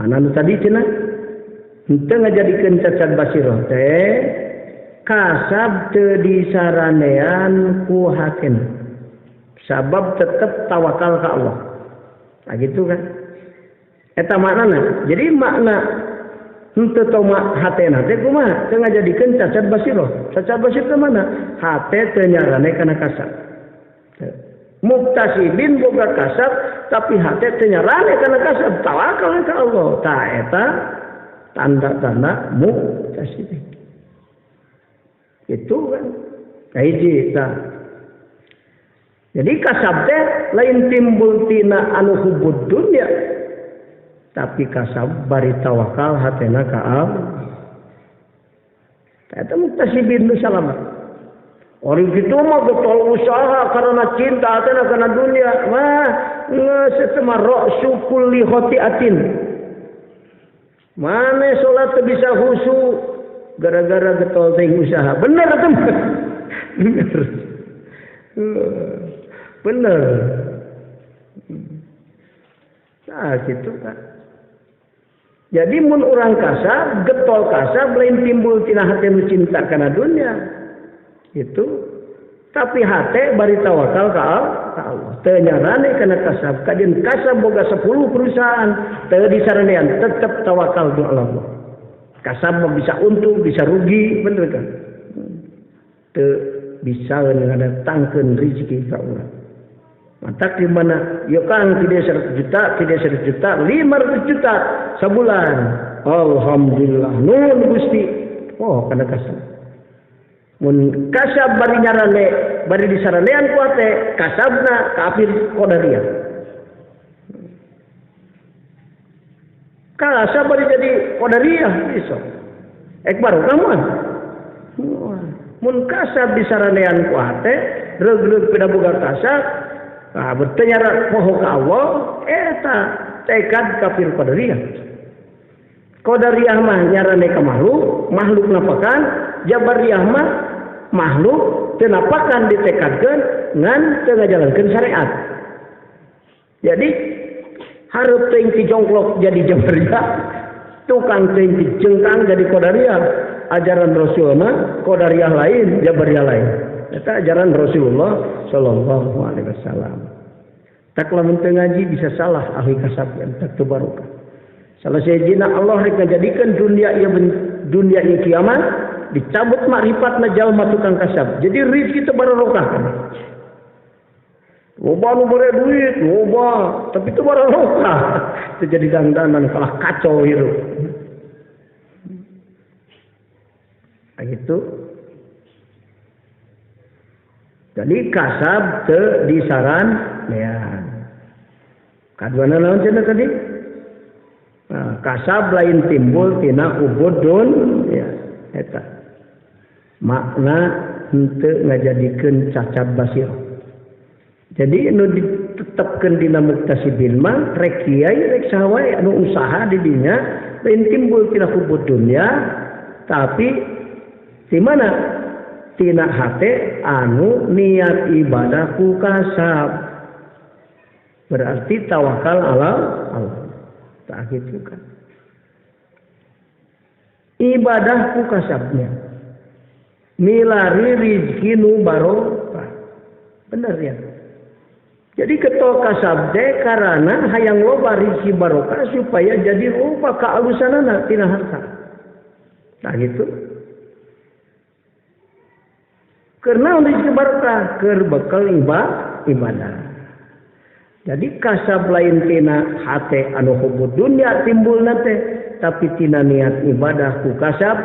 Mana nu tadi cenah? Henteu ngajadikeun cacat basiroh teh kasab teu disaranean ku hatena. Sabab tetep tawakal ka Allah. Nah gitu kan. Eta maknana. Jadi makna henteu toma hatena teh kumaha? Teu ngajadikeun cacat basiroh. Cacat basiroh teh mana? Hate teu nyarane kana kasab. Muktasibin boga kasab tapi hate teu nyarane kana kasab, tawakal ka Allah. Tah eta tanda-tanda muktasibin. Itu kan kahiji tah. Jadi kasab teh lain timbul tina anu hubud dunya, tapi kasab bari tawakal hatena ka Allah. Eta muktasibin nu salamat. Orang kitu mah getol usaha karena cinta hatena kana dunia. Mah geus eta mah ra'su kulli khati'atin. Mane salat teu bisa khusyuk gara-gara getol teh usaha. Bener atuh. Bener. Bener. Nah gitu kan. Jadi mun urang kasab, getol kasab lain timbul tina hate nu cinta kana dunia. Itu. Tapi hate bari tawakal ka Allah. Teu nyarane kana kasab. Kajeun kasab boga 10 perusahaan, teu disaranean tetep tawakal ka Allah. Kasab mah bisa untung, bisa rugi, bener kan? Teu bisa ngadatangkeun rezeki ka urang. Matak di mana? Yo Kang tidak 100 juta, tidak 100 juta, 500 juta sabulan. Alhamdulillah. Nuhun Gusti. Oh, kana kasab. Mun kasab bari nyarane, bari disaranean ku hate, kasabna kafir qadariyah. Kasab bari jadi qadariyah bisa. Ek barokah mah. Mun kasab disaranean ku hate, reug-reug pida boga kasab, nah, bertanya poho ka Allah, eta tekad kafir qadariyah. Qadariyah mah nyarane ka makhluk, makhluk napakan, jabariyah mah makhluk teu napakan ditekadkeun ngan teu ngajalankeun syariat. Jadi hareup teuing ti jongklok jadi jabariyah, tukang teuing ti jengkang jadi qadariyah. Ajaran Rasul mah qadariyah lain, jabariyah lain. Eta ajaran Rasulullah sallallahu alaihi wasallam. Tak lamun teu ngaji bisa salah ahli kasab yang tak teu barokah. Salah sejina Allah rek ngajadikeun dunia ieu dunia ieu kiamat dicabut makrifatna jalma tukang kasab. Jadi rezeki teu barokah. Loba nu bare duit, loba, tapi teu barokah. Teu jadi dangdanan kalah kacau hirup. Nah, gitu. Jadi kasab teu disaran ya. Kaduana naon cenah tadi? Nah, kasab lain timbul tina ubudun ya eta. Makna henteu ngajadikeun cacat basir. Jadi nu ditetepkeun dina muktasibin mah rek kiai rek saha wae anu usaha di dinya lain timbul tina hubud dunya tapi di mana? Tina hate anu niat ibadah ku kasab. Berarti tawakal ala Allah. Tak gitu kan. Ibadah ku kasabnya. Milari rizki nu barokah. Bener ya. Jadi ketua kasab teh karana hayang loba rezeki barokah supaya jadi loba kaalusanana tina harta. Nah gitu. Karena rezeki barokah keur bekal ibadah. Jadi kasab lain tina hate anu hubud dunya timbulna teh, tapi tina niat ibadah ku kasab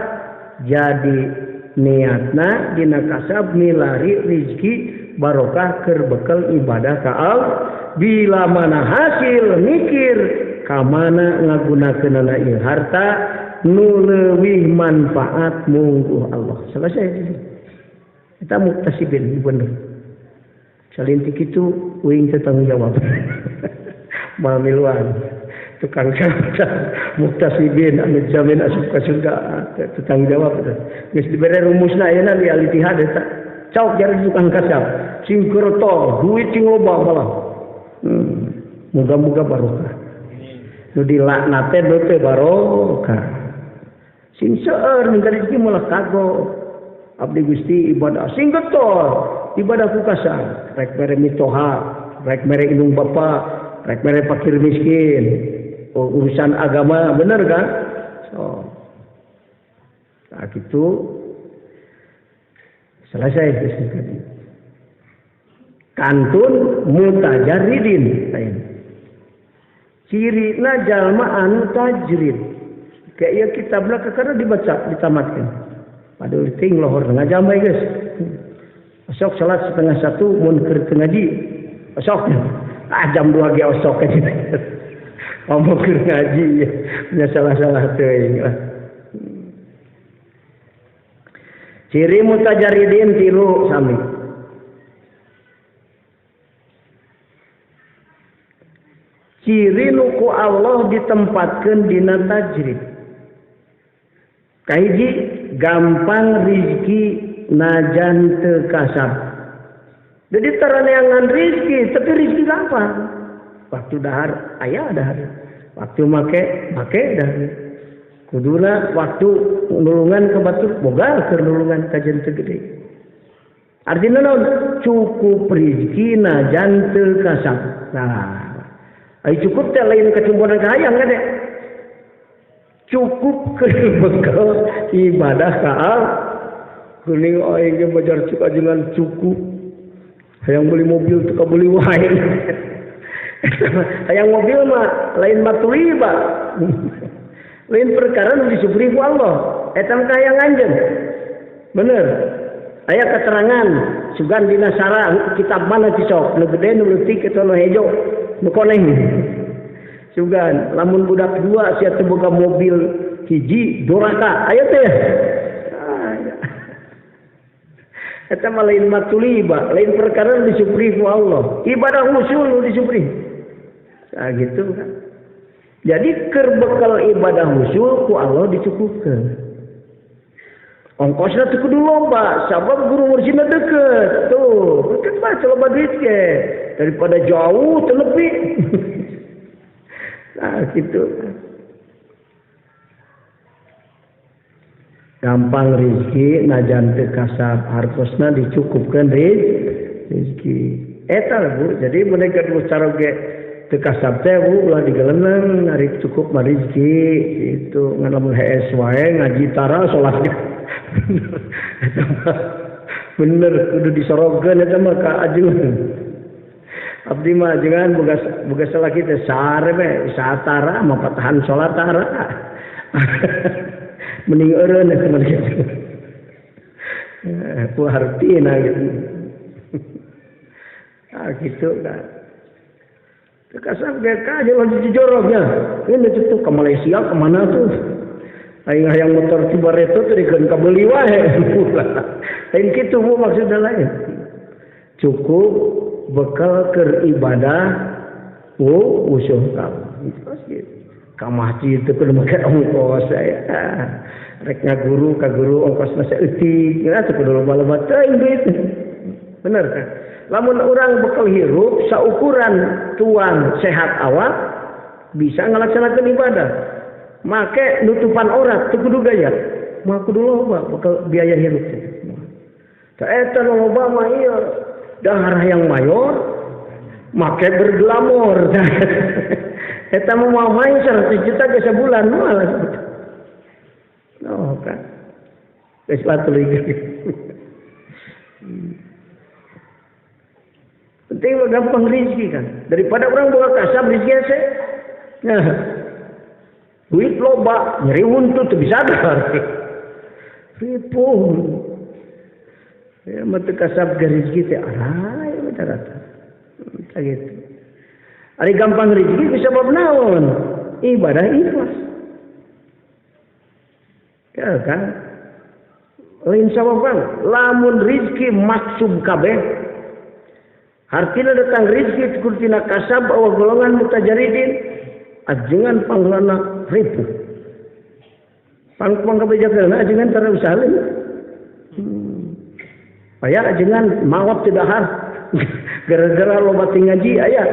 jadi niatna dina kasab milari rezeki barokah keur bekal ibadah ka Allah. Bila mana hasil mikir ka mana ngagunakeunana ieu harta nu leuwih manfaat mungguh Allah. Selesai. Eta muktasibin bener. Salintik itu uing teu tanggung jawab. Mamiluan tukang kasab muktasibin anu jamin asup ka surga teu tanggung jawab. Geus dibere rumusna ayeuna di al-ittihad eta. Cok jari tukang kasab sing kerto duit sing loba malah. Muga-muga barokah. Nu dilaknat teh teu barokah. Sing seueur minta rezeki malah kagok. Abdi Gusti ibadah sing getol. Ibadah ku kasab, rek mere mitoha, rek mere indung bapa, rek mere fakir miskin, urusan agama, bener kan? So, nah gitu selesai tadi. Kantun mutajarridin, lain. Cirina jalma anu tajrid. Kayak ieu kitabna kakara dibaca, ditamatkeun. Padahal ting lohor ngajam bae geus. Osok salat 12:30 mun keur teu ngaji. Osok. Ah jam 2 ge osok aja. Ngomong keur ngaji nya salah-salah teuing lah. Ciri mutajaridin tilu sami. Ciri nu ku Allah ditempatkeun dina tajrid. Kahiji gampang rezeki najan teu kasab. Jadi taraneangan rezeki, tapi rezeki gampang. Waktu dahar aya dahar. Waktu make dahar. Kuduna waktu nulungan ke batur boga keur nulungan kajen teu gede. Artinya naon? Cukup rezeki najan teu kasab. Nah, ai cukup teh lain kacumponan kahayang gede. Cukup keur bekal ibadah ka Allah. Kuning aing ge bajar cuk ajengan cukup. Hayang beli mobil teu kabeli wae. Hayang mobil mah lain matuliba. Lain perkara nu disupri ku Allah. Eta mah kahayang anjeun. Bener. Aya keterangan sugan dina sarah kitab mana cisok nu gede nu leutik eta nu hejo nu koneng. Sugan lamun budak dua sia teu boga mobil hiji doraka aya teh. Eta mah lain matuliba, lain perkara nu disupri ku Allah. Ibadah usul nu disupri. Nah gitu kan. Jadi keur bekal ibadah usul ku Allah dicukupkeun. Ongkosna teu kudu loba, sabab guru mursyidna deukeut. Tuh, deukeut mah loba duit ge daripada jauh teu lebih. Nah gitu. Gampang rezeki najan teu kasab, hartosna dicukupkeun rezeki. Eta Bu, jadi mereka dua cara ge teu kasab teh Bu ulah digeleneng ari cukup mah rezeki itu ngan lamun hees wae ngaji tara salat. Bener kudu disorogeun eta mah ka ajengan. Abdi mah ajengan boga salaki teh sare we satara mah patahan salat tara. Mending eureun eta mah kitu. Ku hartina gitu. Ah gitu kan. Kasab ge ka jalan dijorognya. Ini tuh ke Malaysia ke mana tuh? Aing hayang motor Cibareto teh dikeun kabeli wae. Lain kitu Bu maksudna lain. Cukup bekal keur ibadah usuh ka. Terus gitu. Ka masjid teu kudu make ongkos aya. Rek ngaguru ka guru ongkosna saeutik, ya teu kudu loba-loba teuing duit. Bener kan? Lamun urang bekal hirup saukuran tuang sehat awak bisa ngalaksanakeun ibadah. Make nutupan aurat teu kudu gaya. Mah kudu loba bekal biaya hirup teh. Tah eta loba mah ieu dahar hayang mayor, Make berglamor. Eta mau main 100 juta ke sebulan malah. Oh kan. Geus tuluy. Penting mah gampang rezeki kan. Daripada orang boga kasab rezeki hese. Nah. Duit loba, nyeri huntu teu bisa sadar. Ripuh. Ya mah teu kasab ge rezeki teh aray rata-rata. Gitu. Ari gampang rezeki bisa sebab naon? Ibadah ikhlas. Ya kan? Lain sabab kan? Lamun rezeki maksub kabeh. Hartina datang rezeki tina kasab awa golongan mutajaridin ajengan panggelana ripuh. Pang kabejakeun ajengan tara usahaeun. Aya ajengan mawab teu dahar. Gara-gara loba teu ngaji aya.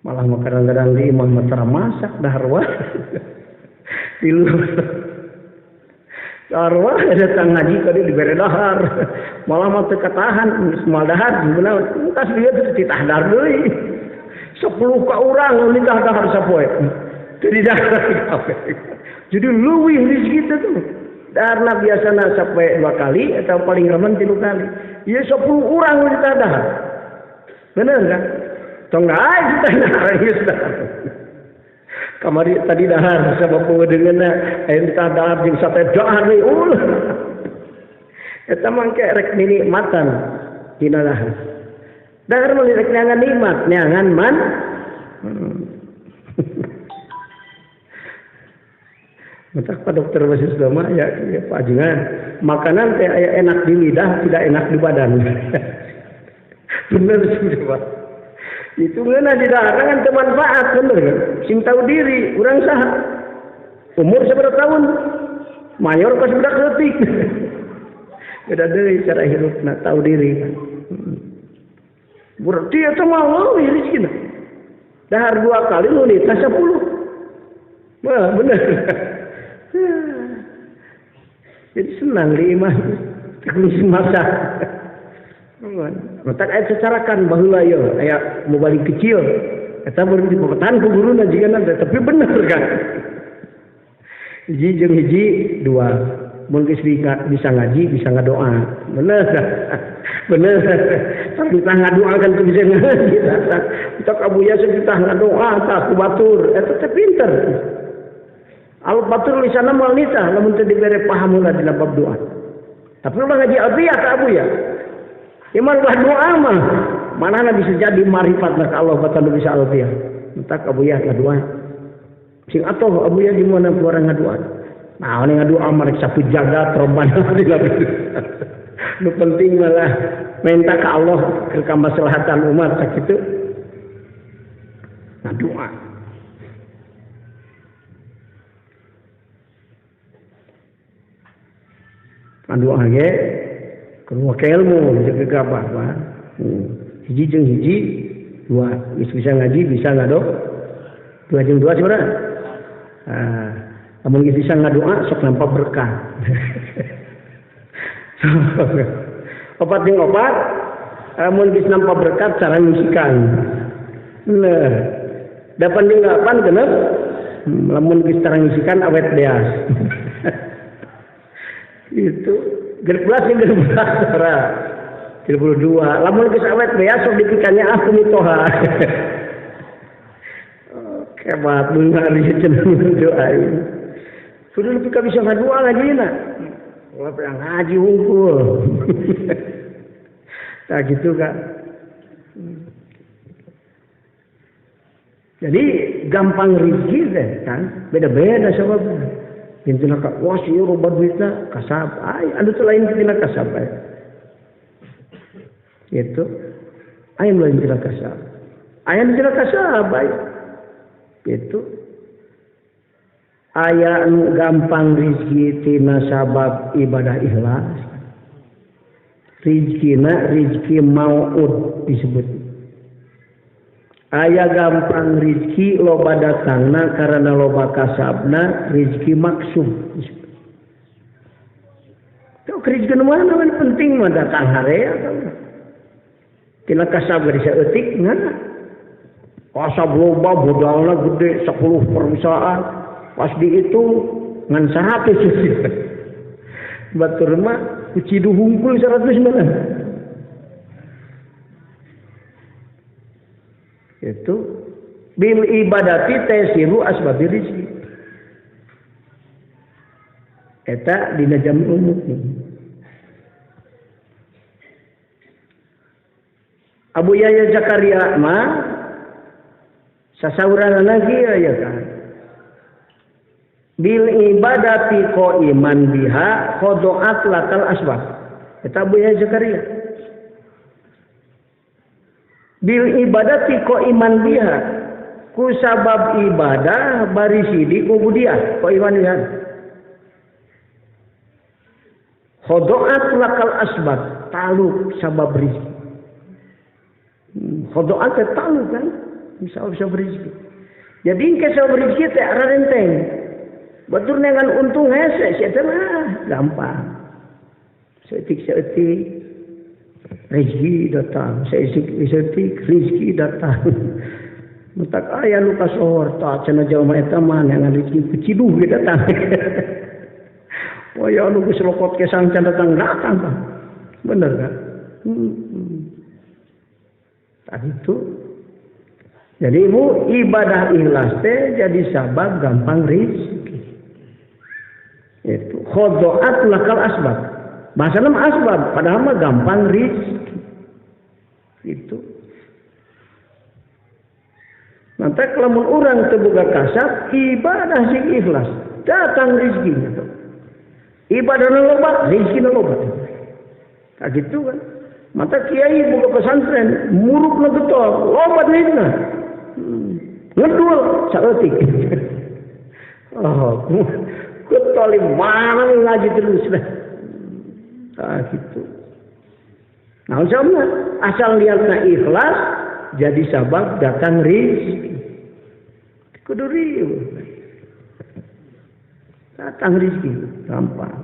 Malah mah kadang-kadang di imah mah tara masak dahar wae. Di luar. Dahar wae datang ngaji kadi dibere dahar. Malah mah teu katahan geus moal dahar beunang tas dieu teh titah dahar deui. 10 ka urang nitah dahar sapoe. Teu didahar kabeh. Jadi leuwih rezeki teh tuh. Daharna biasana sampai 2 kali atau paling remen 3 kali. Ieu 10 urang nitah dahar. Bener kan? Tong ae kita dahar geus dahar. Kamari tadi dahar sabab pewedengeunna aya nitah dahar jeung sate dahar deui ulah. Eta mangke rek dinikmatan dina dahar. Dahar mah rek neangan nikmat, neangan man. Matak Pak Dokter Basis Doma ya, ya Pak Ajengan, makanan teh aya enak di lidah, tidak enak di badan. Bener sih Pak. Itu ngeunah di dahar kan teu manfaat bener kan? Sing tahu diri, urang saha? Umur sabaraha tahun? Mayor pas budak leutik. Beda deui cara hirupna tahu diri. Berarti eta mah leuwih rezekina. Dahar 2 kali nu nitah 10. Wah, bener. Jadi senang di imah terus masak. Matak aya cacarakan baheula ieu aya mubalik kecil. Eta baru dipepetan ku guruna jigana tapi bener kan. Hiji jeung hiji 2. Mun geus bisa ngaji bisa ngadoa. Bener. Bener. Tapi tah ngadoa kan teu bisa ngaji. Tak Abu Yasin tah ngadoa tah ku batur eta teh pinter. Al batur lisana moal nitah lamun teu dibere paham heula dina bab doa. Tapi ulah ngaji alfiah ka Abu ya. Iman ulah doa mah manahna bisa jadi marifatna ka Allah batan bisa alfiah. Entak Abu ya ngadoa. Sing atoh Abu ya di mana urang ngadoa. Nah, ini ngadoa mah rek sapu jagat rombana dina. Nu penting malah minta ka Allah keur kamaslahatan umat sakitu. Ngadoa. Ngadoa ge kudu make ilmu jeung gegabah Pak. Hiji jeung hiji 2, geus bisa ngaji bisa ngadoa. 2 jeung 2 sabaraha? Ah, lamun geus bisa ngadoa sok nampa berkah. 4 jeung 4 lamun geus nampa berkat cara ngisikan. Nah, 8 jeung 8 genep lamun geus cara ngisikan awet beas. Itu 13 jeung 13 32. Lamun geus awet beas sok dipikannya aku mitoha. Kebat beungar ieu cenah doa ieu. Sudah lebih ka bisa ngadoa ngajina. Ulah pernah ngaji hungkul. Nah gitu kan. Jadi gampang rezeki teh kan, beda-beda sababna. Intina ka wah si loba duitna kasab, ay anu teu lain tina kasab ay. Gitu. Aya nu lain tina kasab. Aya nu tina kasab ay. Gitu. Aya nu gampang rezeki tina sabab ibadah ikhlas. Rizkina rizki mau'ud disebut. Aya gampang rizki loba datangna karena loba kasabna rizki maksum. Itu Rezeki mana we penting mah datang harea. Tina kasab geus saeutik ngan. Kasab loba modalna gede 10 perusahaan. Pas dihitung ngan 100. Batur mah kucidu hungkul 100 mana. Itu bil ibadati tasiru asbabi rizki. Eta dina jami'ul mukmin. Abu Yahya Zakaria mah sasauran lagi ya kan. Bil ibadati qaiman biha khodoat lakal asbab. Eta Abu Yahya Zakaria. Bil ibadati qaiman biha ku sabab ibadah bari sidi ubudiah qaiman biha. Khodoat lakal asbab taluk sabab rizki. Khodoat teh taluk kan bisa sabab rizki. Jadi engke sabab rizki teh rarenteng. Batur dengan untung hese sia teh mah gampang. Saeutik-saeutik rezeki datang, saeutik-saeutik rezeki datang. Mutak aya nu kasohor tah cenah jalma eta mah neangan rezeki kuciduh ge datang. Waya anu geus lokot kesang can datang datang tah. Bener kan? Tah itu. Jadi ibu ibadah ikhlas teh jadi sabab gampang rezeki. Itu khodoat lakal asbab. Bahasana mah asbab, padahal mah gampang rezeki. Itu. Nanti lamun urang teu boga kasab, ibadah sing ikhlas, datang rezekinya tuh. Ibadah loba, rezekina loba. Tah gitu kan. Mata kiai boga pesantren, murukna getol, loba duitna. Ngedul saeutik. Oh, getol mana ngaji terus dah. Tah gitu. Nah, sama asal lihatna ikhlas jadi sabab datang rezeki. Kudu riweuh. Datang rezeki gampang.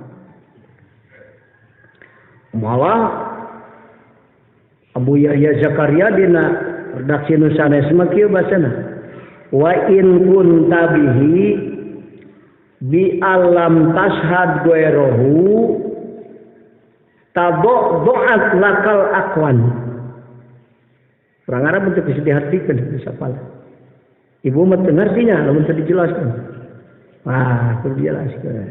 Malah Abu Yahya Zakaria dina redaksi nu sanes mah kieu basana. Wa in kunta bihi bi alam tashhad ghairahu tabo doat lakal akwan. Orang Arab untuk bisa diartikan bisa pala. Ibu mah teu ngartinya lamun teu dijelaskan. Wah, kudu dijelaskan.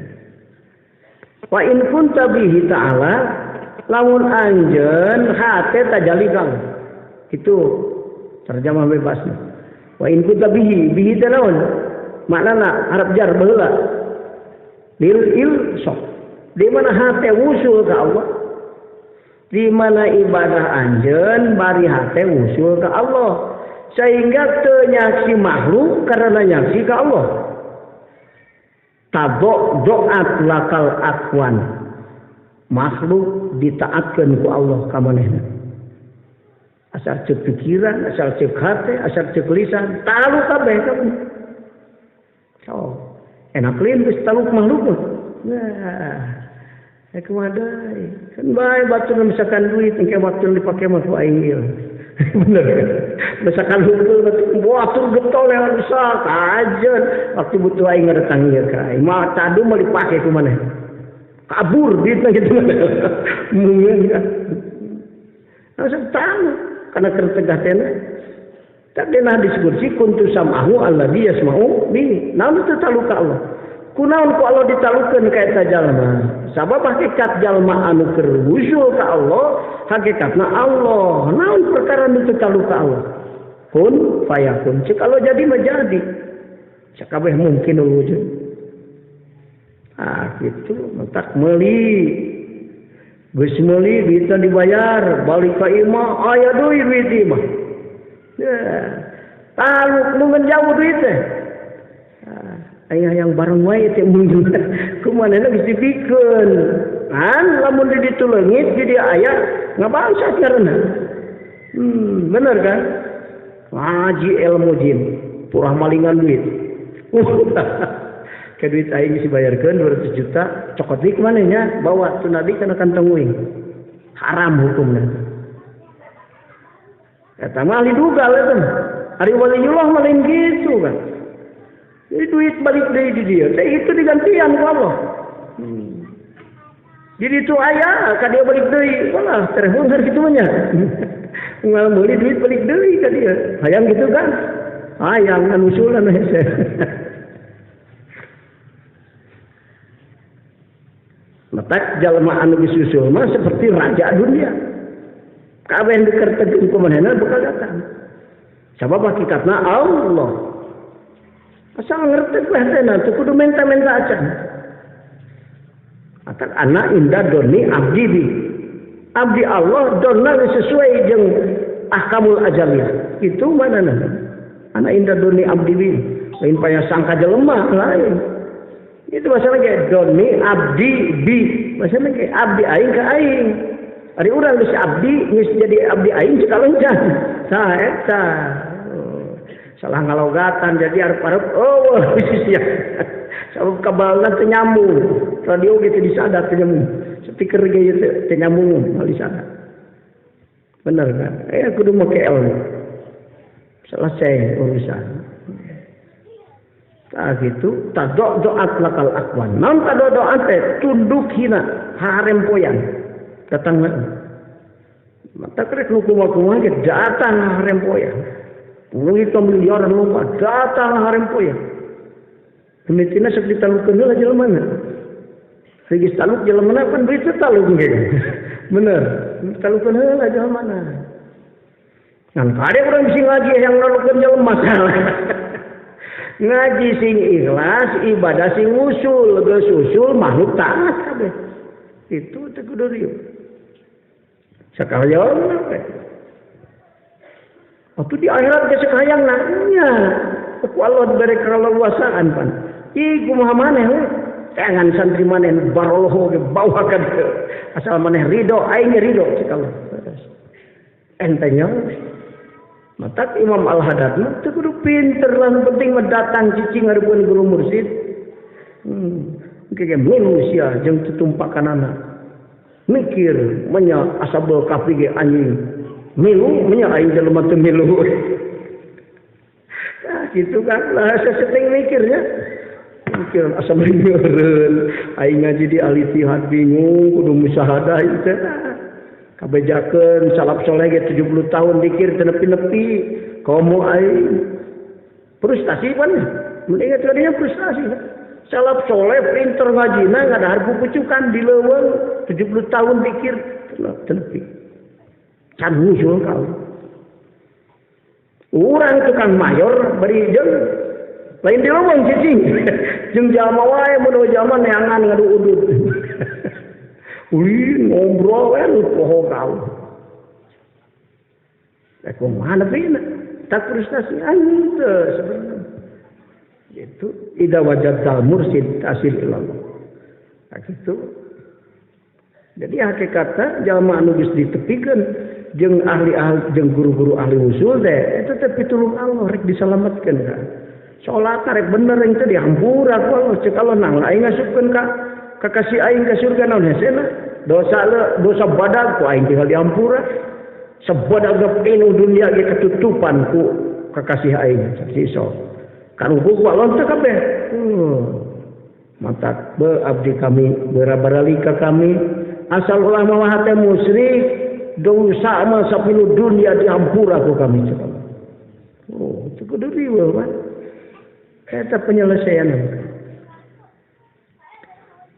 Wa in kunta bihi ta'ala lamun anjeun hate tajali kang. Itu terjemah bebasnya. Wa in kunta bihi, bihi teh naon? Maknana harap jar baheula. Lil il sok. Di mana hate wusul ka Allah? Di mana ibadah anjeun bari hate wusul ka Allah. Sehingga teu nyaksi makhluk karena nyaksi ka Allah. Tabok doat lakal akwan. Makhluk ditaatkeun ku Allah ka manehna. Asal ceuk pikiran, asal ceuk hate, asal ceuk lisan, taluk kabeh kabeh. Oh, enak lain geus taluk makhluk. Nah, kumaha deui? Kan bae batur misalkan duit engke waktu dipake mah ku aing ieu. Bener kan? Misalkan hungkul batur getol yang besar kajeun waktu butuh aing ngadatang ieu ka aing. Mah cadu mah dipake ku maneh. Kabur duitna kitu. Mungkin kan. Langsung tahu karena kertegah teh. Tak dina disebut si kuntu samahu alladzi yasma'u bi. Naon teu taluka Allah. Kunaon ku Allah ditalukeun ka eta jalma? Sabab hakikat jalma anu keur wusul ka Allah, hakikatna Allah. Naon perkara nu teu taluka Allah? Kun fayakun. Cek Allah jadi mah jadi. Sakabeh mungkin wujud. Ah kitu mentak meuli. Geus meuli duitna dibayar, balik ka imah aya deui duit imah. Ya, taluk nu jauh duit teh. Ayah yang bareng wae teh mungkin kumaha geus dipikeun. Kan lamun di ditu leungit di dia aya ngabangsat ngaranna. Bener kan? Ngaji ilmu jin, purah malingan duit. Ke duit aing geus dibayarkeun 200 juta, cokot deui kumaneh nya, bawa tu nabi kana kantong uing. Haram hukumna. Eta mah ahli dugal eta mah. Ari waliullah mah lain kitu kan. Jadi duit balik deui di dieu teh itu digantian ku Allah. Jadi itu aya ka dia balik deui, walah terhundur kitu mah nya. Ngal meuli duit balik deui ka dia. Hayang kitu kan? Hayang anu usulan hese. Matak jalma anu geus usul mah seperti raja dunia. Kabeh nu kertegeun ku manehna bakal datang. Sabab hakikatna Allah. Asal ngerti we hatena teu kudu menta-menta acan. Atak anak indah doni abdi bi. Abdi Allah donna sesuai jeung ahkamul ajaliyah. Itu manana. Anak indah doni abdi bi. Lain paya sangka jelema lain. Itu masalah kayak doni abdi bi. Masalah kayak abdi aing ka aing. Ari urang geus abdi geus jadi abdi aing cek kalengcan. Saha eta. Salah ngalogatan jadi arep-arep oh sia. Sabab kabalna teu nyambung. Radio ge teu disadar teu nyambung. Speaker ge ieu teu nyambung moal disadar. Bener kan? Kudu make ilmu. Selesai urusan. Tah gitu, tadok-doat lakal akwan. Naon tadok-doat teh tunduk hina harempoyan. Datang mata krek nu kumaha-kumaha ge datang harempoyan. Duit miliaran loba datang harempoyan. Mimitina sok ditalukeun heula jelema na. Geus taluk jelema na pan duit teh taluk ge. Bener, ditalukeun heula jelema na. Ngan kade urang bisi ngaji yang nalukeun jelema salah. Ngaji sing ikhlas, ibadah sing usul, geus usul makhluk taat kabeh. Itu teh kudu rieu. Sakahayang we. Waktu di akhirat geus sakahayang nya. Ku Allah diberi keleluasaan pan. Ih kumaha maneh we. Jangan santri maneh baroloho ge bawa ka dieu. Asal maneh ridho, aing ge ridho cek Allah. Entenya matak Imam Al-Haddad mah teu kudu pinter lah, nu penting mah datang cicing ngareupkeun guru mursid. Engke ge manusia jeung tutumpakanana. Mikir menya ashabul kahfi ge anjing. Milu menya aing jelema teu milu. Nah, gitu kan lah seseteng mikirnya. Mikir asa meureun aing ngaji di Al-Ittihad bingung kudu musyahadah ieu teh. Kabejakeun salaf soleh ge 70 tahun dikir teu nepi-nepi komo aing frustasi pan mun ingat kadinya frustasi salaf soleh pinter ngajina ngadahar pupucukan di leuweung 70 tahun dikir teu nepi can usul ka urang tukang mayor bari jeung lain di leuweung cicing jeung jalma wae mun jalma neangan ngadu-udut. Ulin ngobrol we nu poho kau. Rek kumaha nepina? Tak frustasi anjing teu sebenarnya. Itu ida wajadal mursid tasil ilallah. Nah, gitu. Jadi hakikatna jalma anu geus ditepikeun jeung ahli-ahli jeung guru-guru ahli usul teh eta teh pitulung Allah rek disalametkeun ka. Salat rek bener yang teh dihampura ku Allah cek Allah nang aing ngasupkeun ka kakasih aing ka surga naon hesena dosa le dosa badag ku aing tinggal dihampura sebadag penuh dunia ge ketutupan ku kakasih aing saksiso karuhu ku Allah teh kabeh. Matak be abdi kami berabaralika kami asal ulah mawa hate musyrik dosa mah sapilu dunia dihampura ku kami cek Allah. Oh teu kudu riweuh mah eta penyelesaian.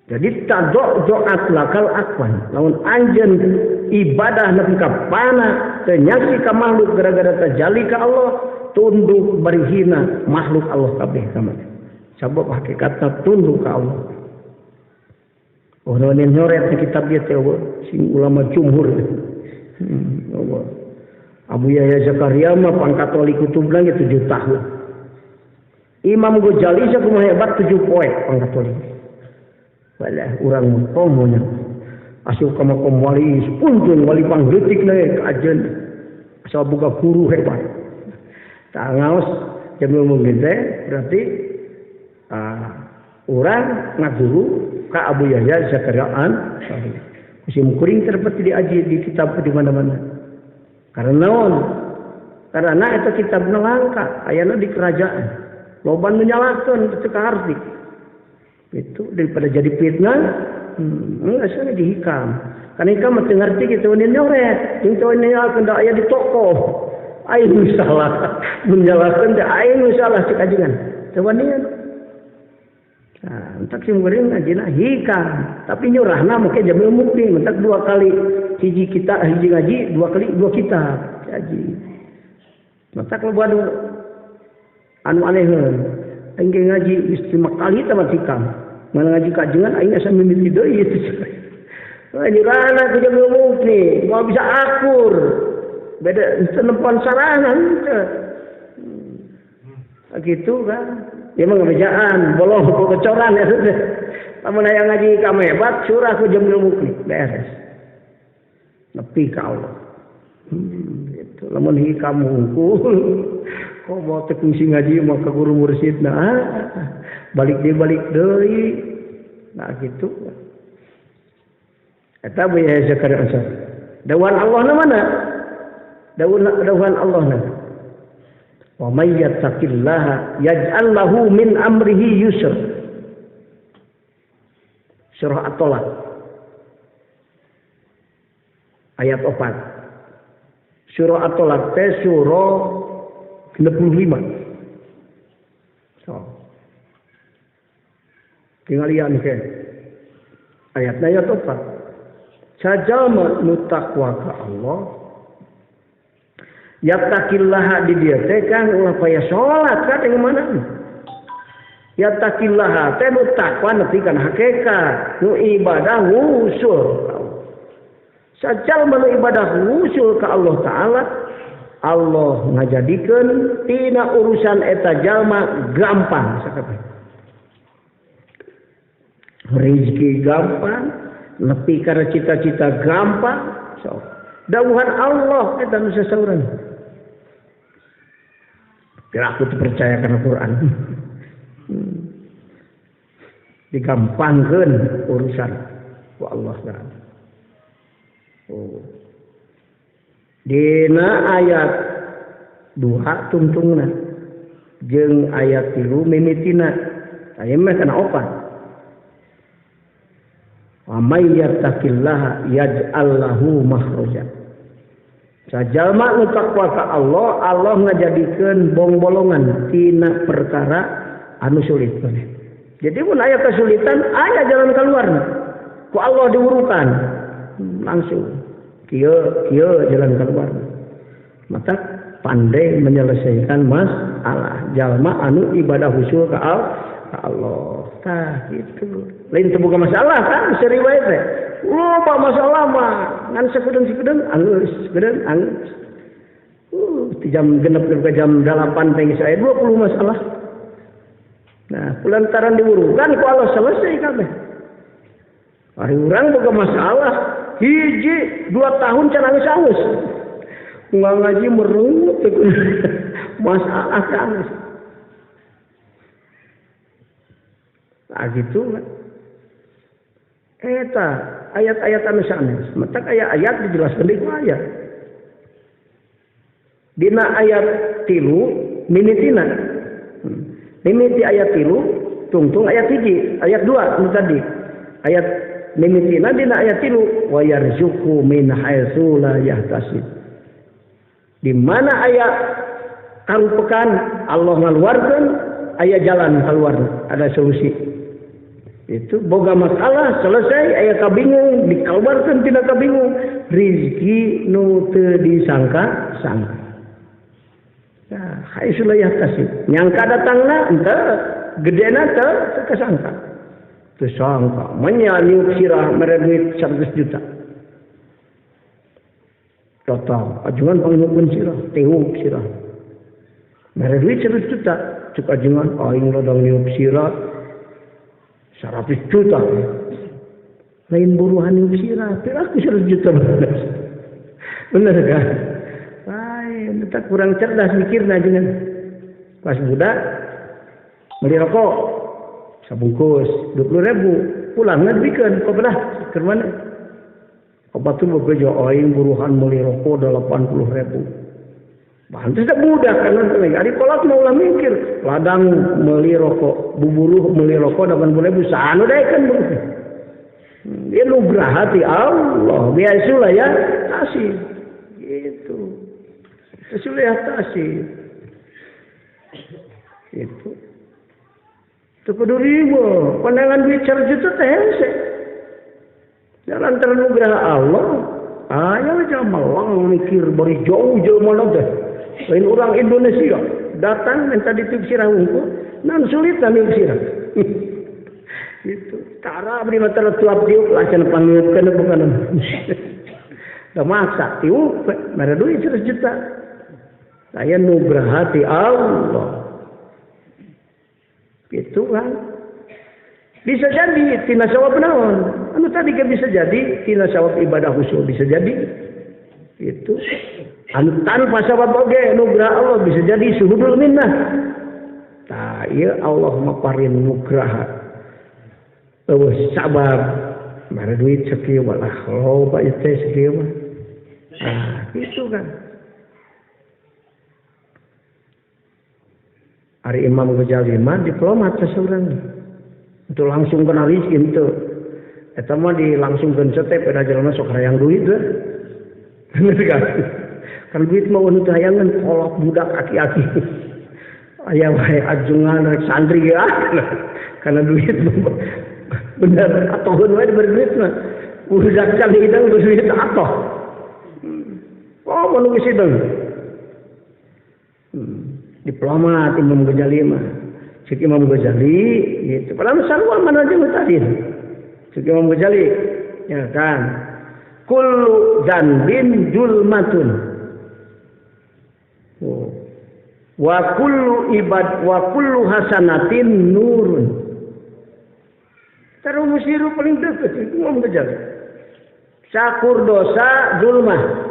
Jadi tadok-doat lakal akwan. Lamun anjeun ibadah nepi ka pana teu nyaksi ka makhluk gara-gara tajali ka Allah, tunduk bari hina makhluk Allah kabeh ka maneh. Sabab hakikatna tunduk ka Allah. Oh nu nyoret di kitab ieu teh sing ulama jumhur. Allah. Abu Yahya Zakaria mah pangkat wali kutubna ge 7 tahun. Imam Ghazali sakumaha hebat 7 poe pangkat wali. Walah urang komonya asup ka makom wali untung wali pangleutik na kajeun asal boga guru hebat. Tah ngaos jamil mungkin teh berarti Urang ngaguru ka Abu Yahya Zakaria Ansari. Kusim kuring terpeti diaji di kitab di mana-mana. Karena naon? Karena eta kitabna langka, ayana di kerajaan. Loba nu nyalakeun teu kaharti. Itu daripada jadi fitnah, enggak sana dihikam. Karena hikam mah teu ngarti kitu nyoret, jeung teu nyalakeun da aya di toko. Aing nu salah, mun nyalakeun teh aing nu salah cek ajengan. Teu wanian. Nah, entak sim kuring ngajina hikam, tapi nyurahna make Jamil Mukni, entak dua kali hiji kita hiji ngaji dua kali dua kitab ngaji. Matak loba anu aneheun. Aing ge ngaji geus 5 kali tamat hikam. Mana ngaji kajengan aing asa mimiti deui. Wah nyurahna ku Jamil Mukni, moal bisa akur. Beda nempan sarana henteu. Gitu kan. Dia mah ngebejaan, bolong kecoran ya sudah. Lamun aya ngaji ka hebat, surah ku Jamil Mukni, beres. Nepi ka Allah. Gitu. Lamun hikam hungkul, kok mau teu kungsi ngaji mah ka guru mursyidna, balik deui balik deui. Nah gitu. Eta Abu Yahya Zakaria Ansari. Dawuhan Allah na mana? Dawuhan Allah na. Wa may yattaqillaha yaj'al lahu min amrihi yusra. Surah At-Talaq ayat 4. Surah At-Talaq teh surah 65. So. Tingalian ke ayatna ayat 4. Sajalma nu takwa ka Allah yattaqillaha di dieu teh kang ulah paya salat ka teh mana? Yattaqillaha teh nu takwa nepi kana hakikat, nu ibadah wusul. Sajalma nu ibadah wusul ka Allah Taala, Allah ngajadikeun tina urusan eta jalma gampang sakabeh. Rezeki gampang, nepi kana cita-cita gampang, so. Dawuhan Allah eta nu sasauran. Kira aku tuh percaya karena Quran. Digampangkeun urusan ku Allah Ta'ala. Oh. Dina ayat 2 tungtungna jeung ayat 3 mimitina. Aya mah kana opat. Wa may yattaqillaha yaj'al lahu makhraja. Sajalma nu takwa ka Allah, Allah ngajadikeun bongbolongan tina perkara anu sulit. Jadi mun aya kesulitan, aya jalan keluarna. Ku Allah diurukan langsung. Kieu kieu jalan keluar. Maka pandai menyelesaikan masalah. Jalma anu ibadah husul ka Allah. Tah gitu. Lain teu boga masalah kan seuri wae teh. Loba masalah mah ngan sakedeung-sakedeung anggeus sakedeung anggeus. Di jam genep ke jam 8 teh geus aya 20 masalah. Nah, kulantaran diurukan ku Allah selesai kabeh. Ari urang boga masalah hiji 2 tahun can anggeus-anggeus. Ngaji merungut masalah anggeus. Nah gitu kan. Eta ayat-ayat anu sanes. Matak aya ayat dijelaskeun deui ku ayat. Dina ayat 3 mimitina. Mimiti ayat 3 tungtung ayat 1, ayat 2 nu tadi. Ayat mimitina dina ayat 3 wa yarzuqu min haitsu la yahtasib. Di mana aya karupekan Allah ngaluarkeun aya jalan keluar, ada solusi. Itu boga masalah selesai aya kabingung dikeluarkeun tina kabingung rezeki nu teu disangka-sangka. Nah, haitsu la yahtasib. Nyangka datangna henteu, gedena teu kasangka. Teu sangka menya niup sirah mere duit 100 juta. Total ajengan pangiupkeun sirah, tiup sirah. Mere duit 100 juta, cek ajengan aing lodang niup sirah 100 juta. Lain buruhan niup sirah, piraku 100 juta bener. Bener kan? Lain, kita kurang cerdas mikirna ajengan. Pas budak beli rokok Sabungkus 20.000 pulang dibikeun kopedah keur mana? Obat tuh bebejo aing buruhan meuli rokok 80.000. Pantes teh budak kan ari kolot mah ulah mikir ladang meuli rokok buburuh meuli rokok 80.000 saanu daekeun buruh. Dia nugraha ti Allah biasulah ya kasih gitu. Sudah kasih. Itu. Teu kudu riweuh, pandangan duit 1 juta teh hese. Jalan ternugraha Allah, aya jelema melang mikir bari jauh jelema teh. Lain orang Indonesia datang minta ditiup sirah wungkul, nan sulit niup sirah. Itu tara abdi mah tara tuap tiup lah cenah pangiupkeun bukan. Da maksa tiup mere duit 100 juta. Saya nugraha ti Allah. Itu kan bisa jadi tina sawab naon? Anu tadi ge bisa jadi tina sawab ibadah khusyuk bisa jadi. Itu anu tanpa sabab oge nugraha Allah bisa jadi suhudul minnah. Tah ieu Allah maparin nugraha. Eueuh sabab mere duit sakieu walah loba ieu teh sakieu mah. Ah, itu kan. Ari Imam Ghazali mah diplomat seseorang. Itu langsung kena rizki itu. Eta mah dilangsungkeun setep pada jelema sok hayang duit we. Bener kan? Kan duit mah nu teu hayangan kolot budak aki-aki. Aya wae ajungan rek santri ya. Karena duit bener atoheun wae diberi duit mah. Budak can hidang duit atoh. Oh, mun geus hidang. Diplomat Imam Ghazali mah. Cek Imam Ghazali gitu. Padahal sarua mana jeung tadi. Cek Imam Ghazali ya kan. Kullu dzanbin zulmatun. Oh. Wa kullu ibad wa kullu hasanatin nurun. Terumus hirup paling dekat itu Imam Ghazali. Sakur dosa zulmah.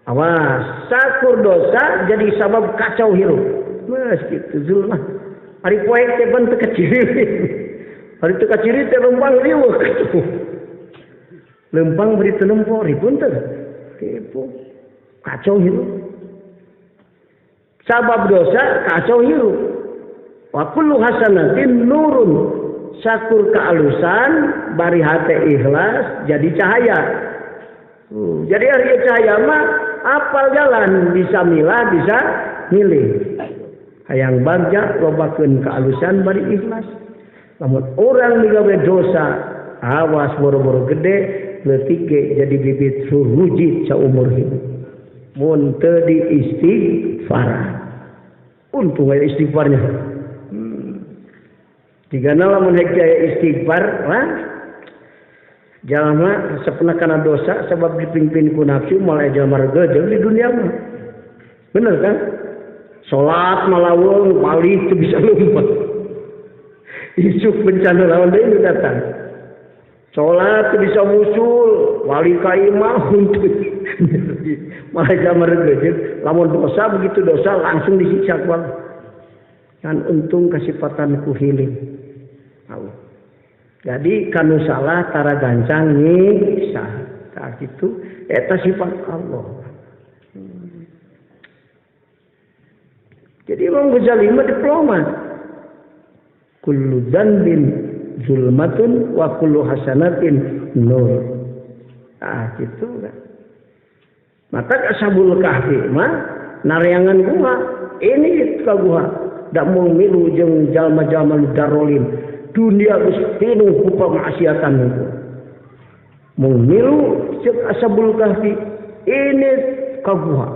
Awas, sakur dosa jadi sabab kacau hirup. Mas gitu zulmah. Ari poek teh ban teu kaciri. Ari teu kaciri teh lempang riweuh kitu. Lempang beri teu nempo ripun teh. Kepo. Kacau hirup. Sabab dosa kacau hirup. Wa kullu hasanatin nurun. Sakur kealusan bari hate ikhlas jadi cahaya. Jadi ari cahaya mah apal jalan bisa milah bisa milih. Hayang bagja lobakeun kealusan bari ikhlas. Lamun urang migawe dosa awas boro-boro gede leutik ge jadi bibit rujit saumur hidup. Mun teu diistighfar. Untung aya istighfarnya. Jigana lamun hek aya istighfar lah jalma resepna kana dosa sebab dipimpin ku nafsu moal jalma regejeung di dunia mah. Bener kan? Salat malawung balik teu bisa lompat. Isuk bencana lawan deui nu datang. Salat teu bisa musul, wali ka imah huntut. Malah jalma regejeung, lamun dosa begitu dosa langsung disiksa ku Allah. Kan untung kasipatan ku hiling. Allah. Jadi kanu salah tara gancang nyiksa. Tah kitu eta sifat Allah. Jadi Imam Ghazali mah diplomat. Kullu dzanbin zulmatun wa kullu hasanatin nur. Ah kitu kan. Maka Ashabul Kahfi mah nareangan gua, ini ka gua dak mau milu jeung jalma-jalma nu darolim. Dunia geus pinuh ku pemaksiatan itu. Mau milu ceuk Ashabul Kahfi ini ka gua.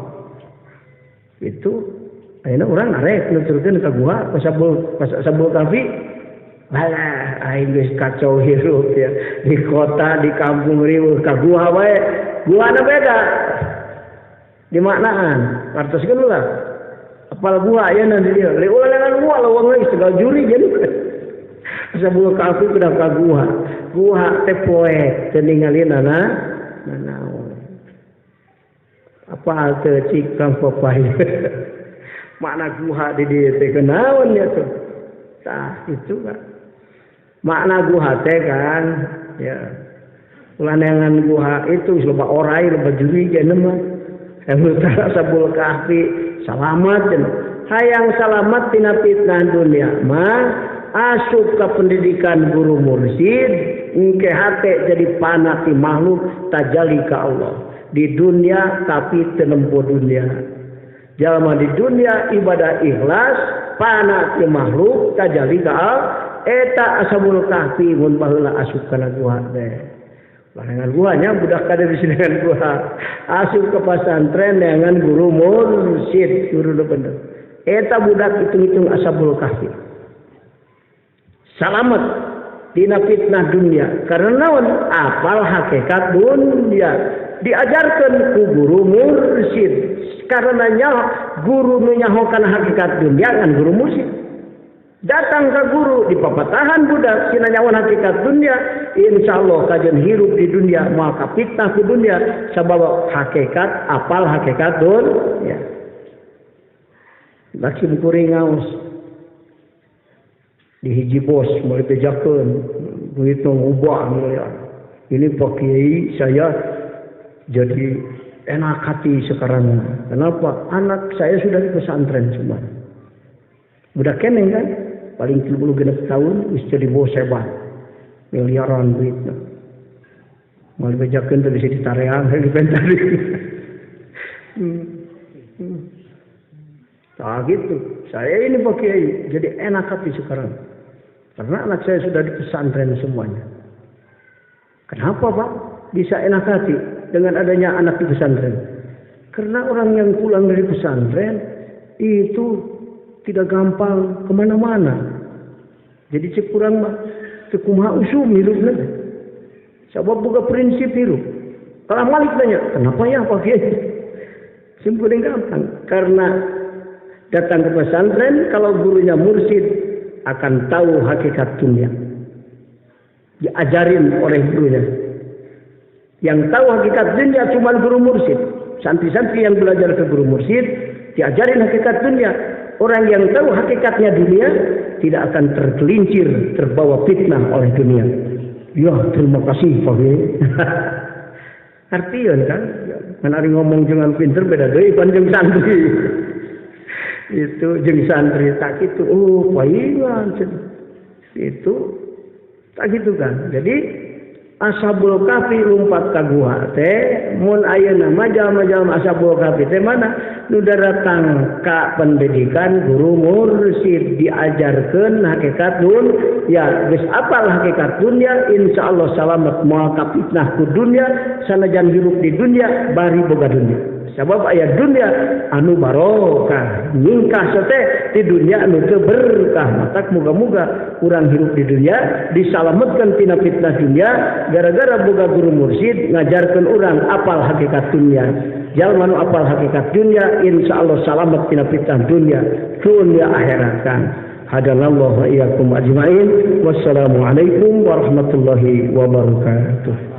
Itu ayeuna urang arek nuturkeun ka gua Ashabul Kahfi. Balah aing geus kacau hirup ya di kota di kampung riweuh ka gua wae. Guana beda. Di maknaan artoskeun ulah. Apal gua ayeuna di dieu. Ulah lengan gua leuweung lagi tegal juri jadi. Ashabul Kahfi kudu ka gua. Gua teh poek teu ningalina nanaon. Apa teu cik kang papay. Makna gua di dieu teh kunaon nya tuh. Tah itu kan. Makna guha teh kan ya. Ulah neangan guha itu loba orai loba juri geuna mah. Ashabul Kahfi salamat cenah. Hayang salamat tina fitnah dunia mah asup ka pendidikan guru mursyid engke hate jadi panah ti makhluk tajali ka Allah. Di dunia tapi teu nempo dunia. Jalma di dunia ibadah ikhlas panah ti makhluk tajali ka Allah. Eta Ashabul Kahfi mun baheula asup kana guha teh. Barengan guanya budak kada di sini dengan guha. Asup ke pesantren dengan guru mursyid, guru bener. Eta budak hitung-hitung Ashabul Kahfi. Salamet dina fitnah dunia karena naon apal hakikat dunia diajarkeun ku guru mursyid. Karena nyaho guru nu nyaho kana hakikat dunia ngan guru mursyid. Datang ke guru di papatahan budak sina nyawan hakikat dunia insyaallah kajian hirup di dunia moal kapitnah ku dunia sabab hakikat apal hakikat dunia. Laki kuring ngaos di hiji bos mulai bejakeun duit ngubah miliar. Ini Pak Kiai saya jadi enak hati sekarang. Kenapa? Anak saya sudah di pesantren semua. Budak keneng kan? Paling 36 tahun wis jadi bos hebat. Miliaran duitna. Moal bejakeun teh bisa ditareang dipentari. Nah gitu. Saya ini Pak Kiai jadi enak hati sekarang. Karena anak saya sudah di pesantren semuanya. Kenapa Pak bisa enak hati dengan adanya anak di pesantren? Karena orang yang pulang dari pesantren itu tidak gampang kemana-mana. Jadi cek kurang mah, cek kumaha usum hidupna. Sabab boga prinsip hidup. Kalau Malik tanya, kenapa ya Pak Kiai? Simpulin gampang. Karena datang ke pesantren, kalau gurunya mursyid akan tahu hakikat dunia. Diajarin oleh gurunya. Yang tahu hakikat dunia cuma guru mursyid. Santri-santri yang belajar ke guru mursyid diajarin hakikat dunia. Orang yang tahu hakikatnya dunia tidak akan tergelincir, terbawa fitnah oleh dunia. Ya, terima kasih Pak Kiai. Artinya kan, menarik ngomong jangan pinter beda deui pan jeung santri. Itu jeung santri tak gitu. Oh, paingan itu tak gitu kan. Jadi Ashabul Kahfi lumpat ka guha teh mun ayeuna mah jalma-jalma Ashabul Kahfi teh mana nu daratang ka pendidikan guru mursyid diajarkeun hakikat dunya geus apal hakikat dunya insyaallah salamet moal kapitnah ku dunya sanajan hirup di dunya bari boga dunya sabab aya dunya anu barokah nyingkah teh di dunya anu teu berkah matak muga-muga urang hirup di dunia disalametkeun tina fitnah dunia gara-gara boga guru mursyid ngajarkeun urang apal hakikat dunia. Jalma nu apal hakikat dunia insyaallah salamet tina fitnah dunia dunia akhirat kan. Hadanallahu wa iyyakum ajmain. Wassalamualaikum warahmatullahi wabarakatuh.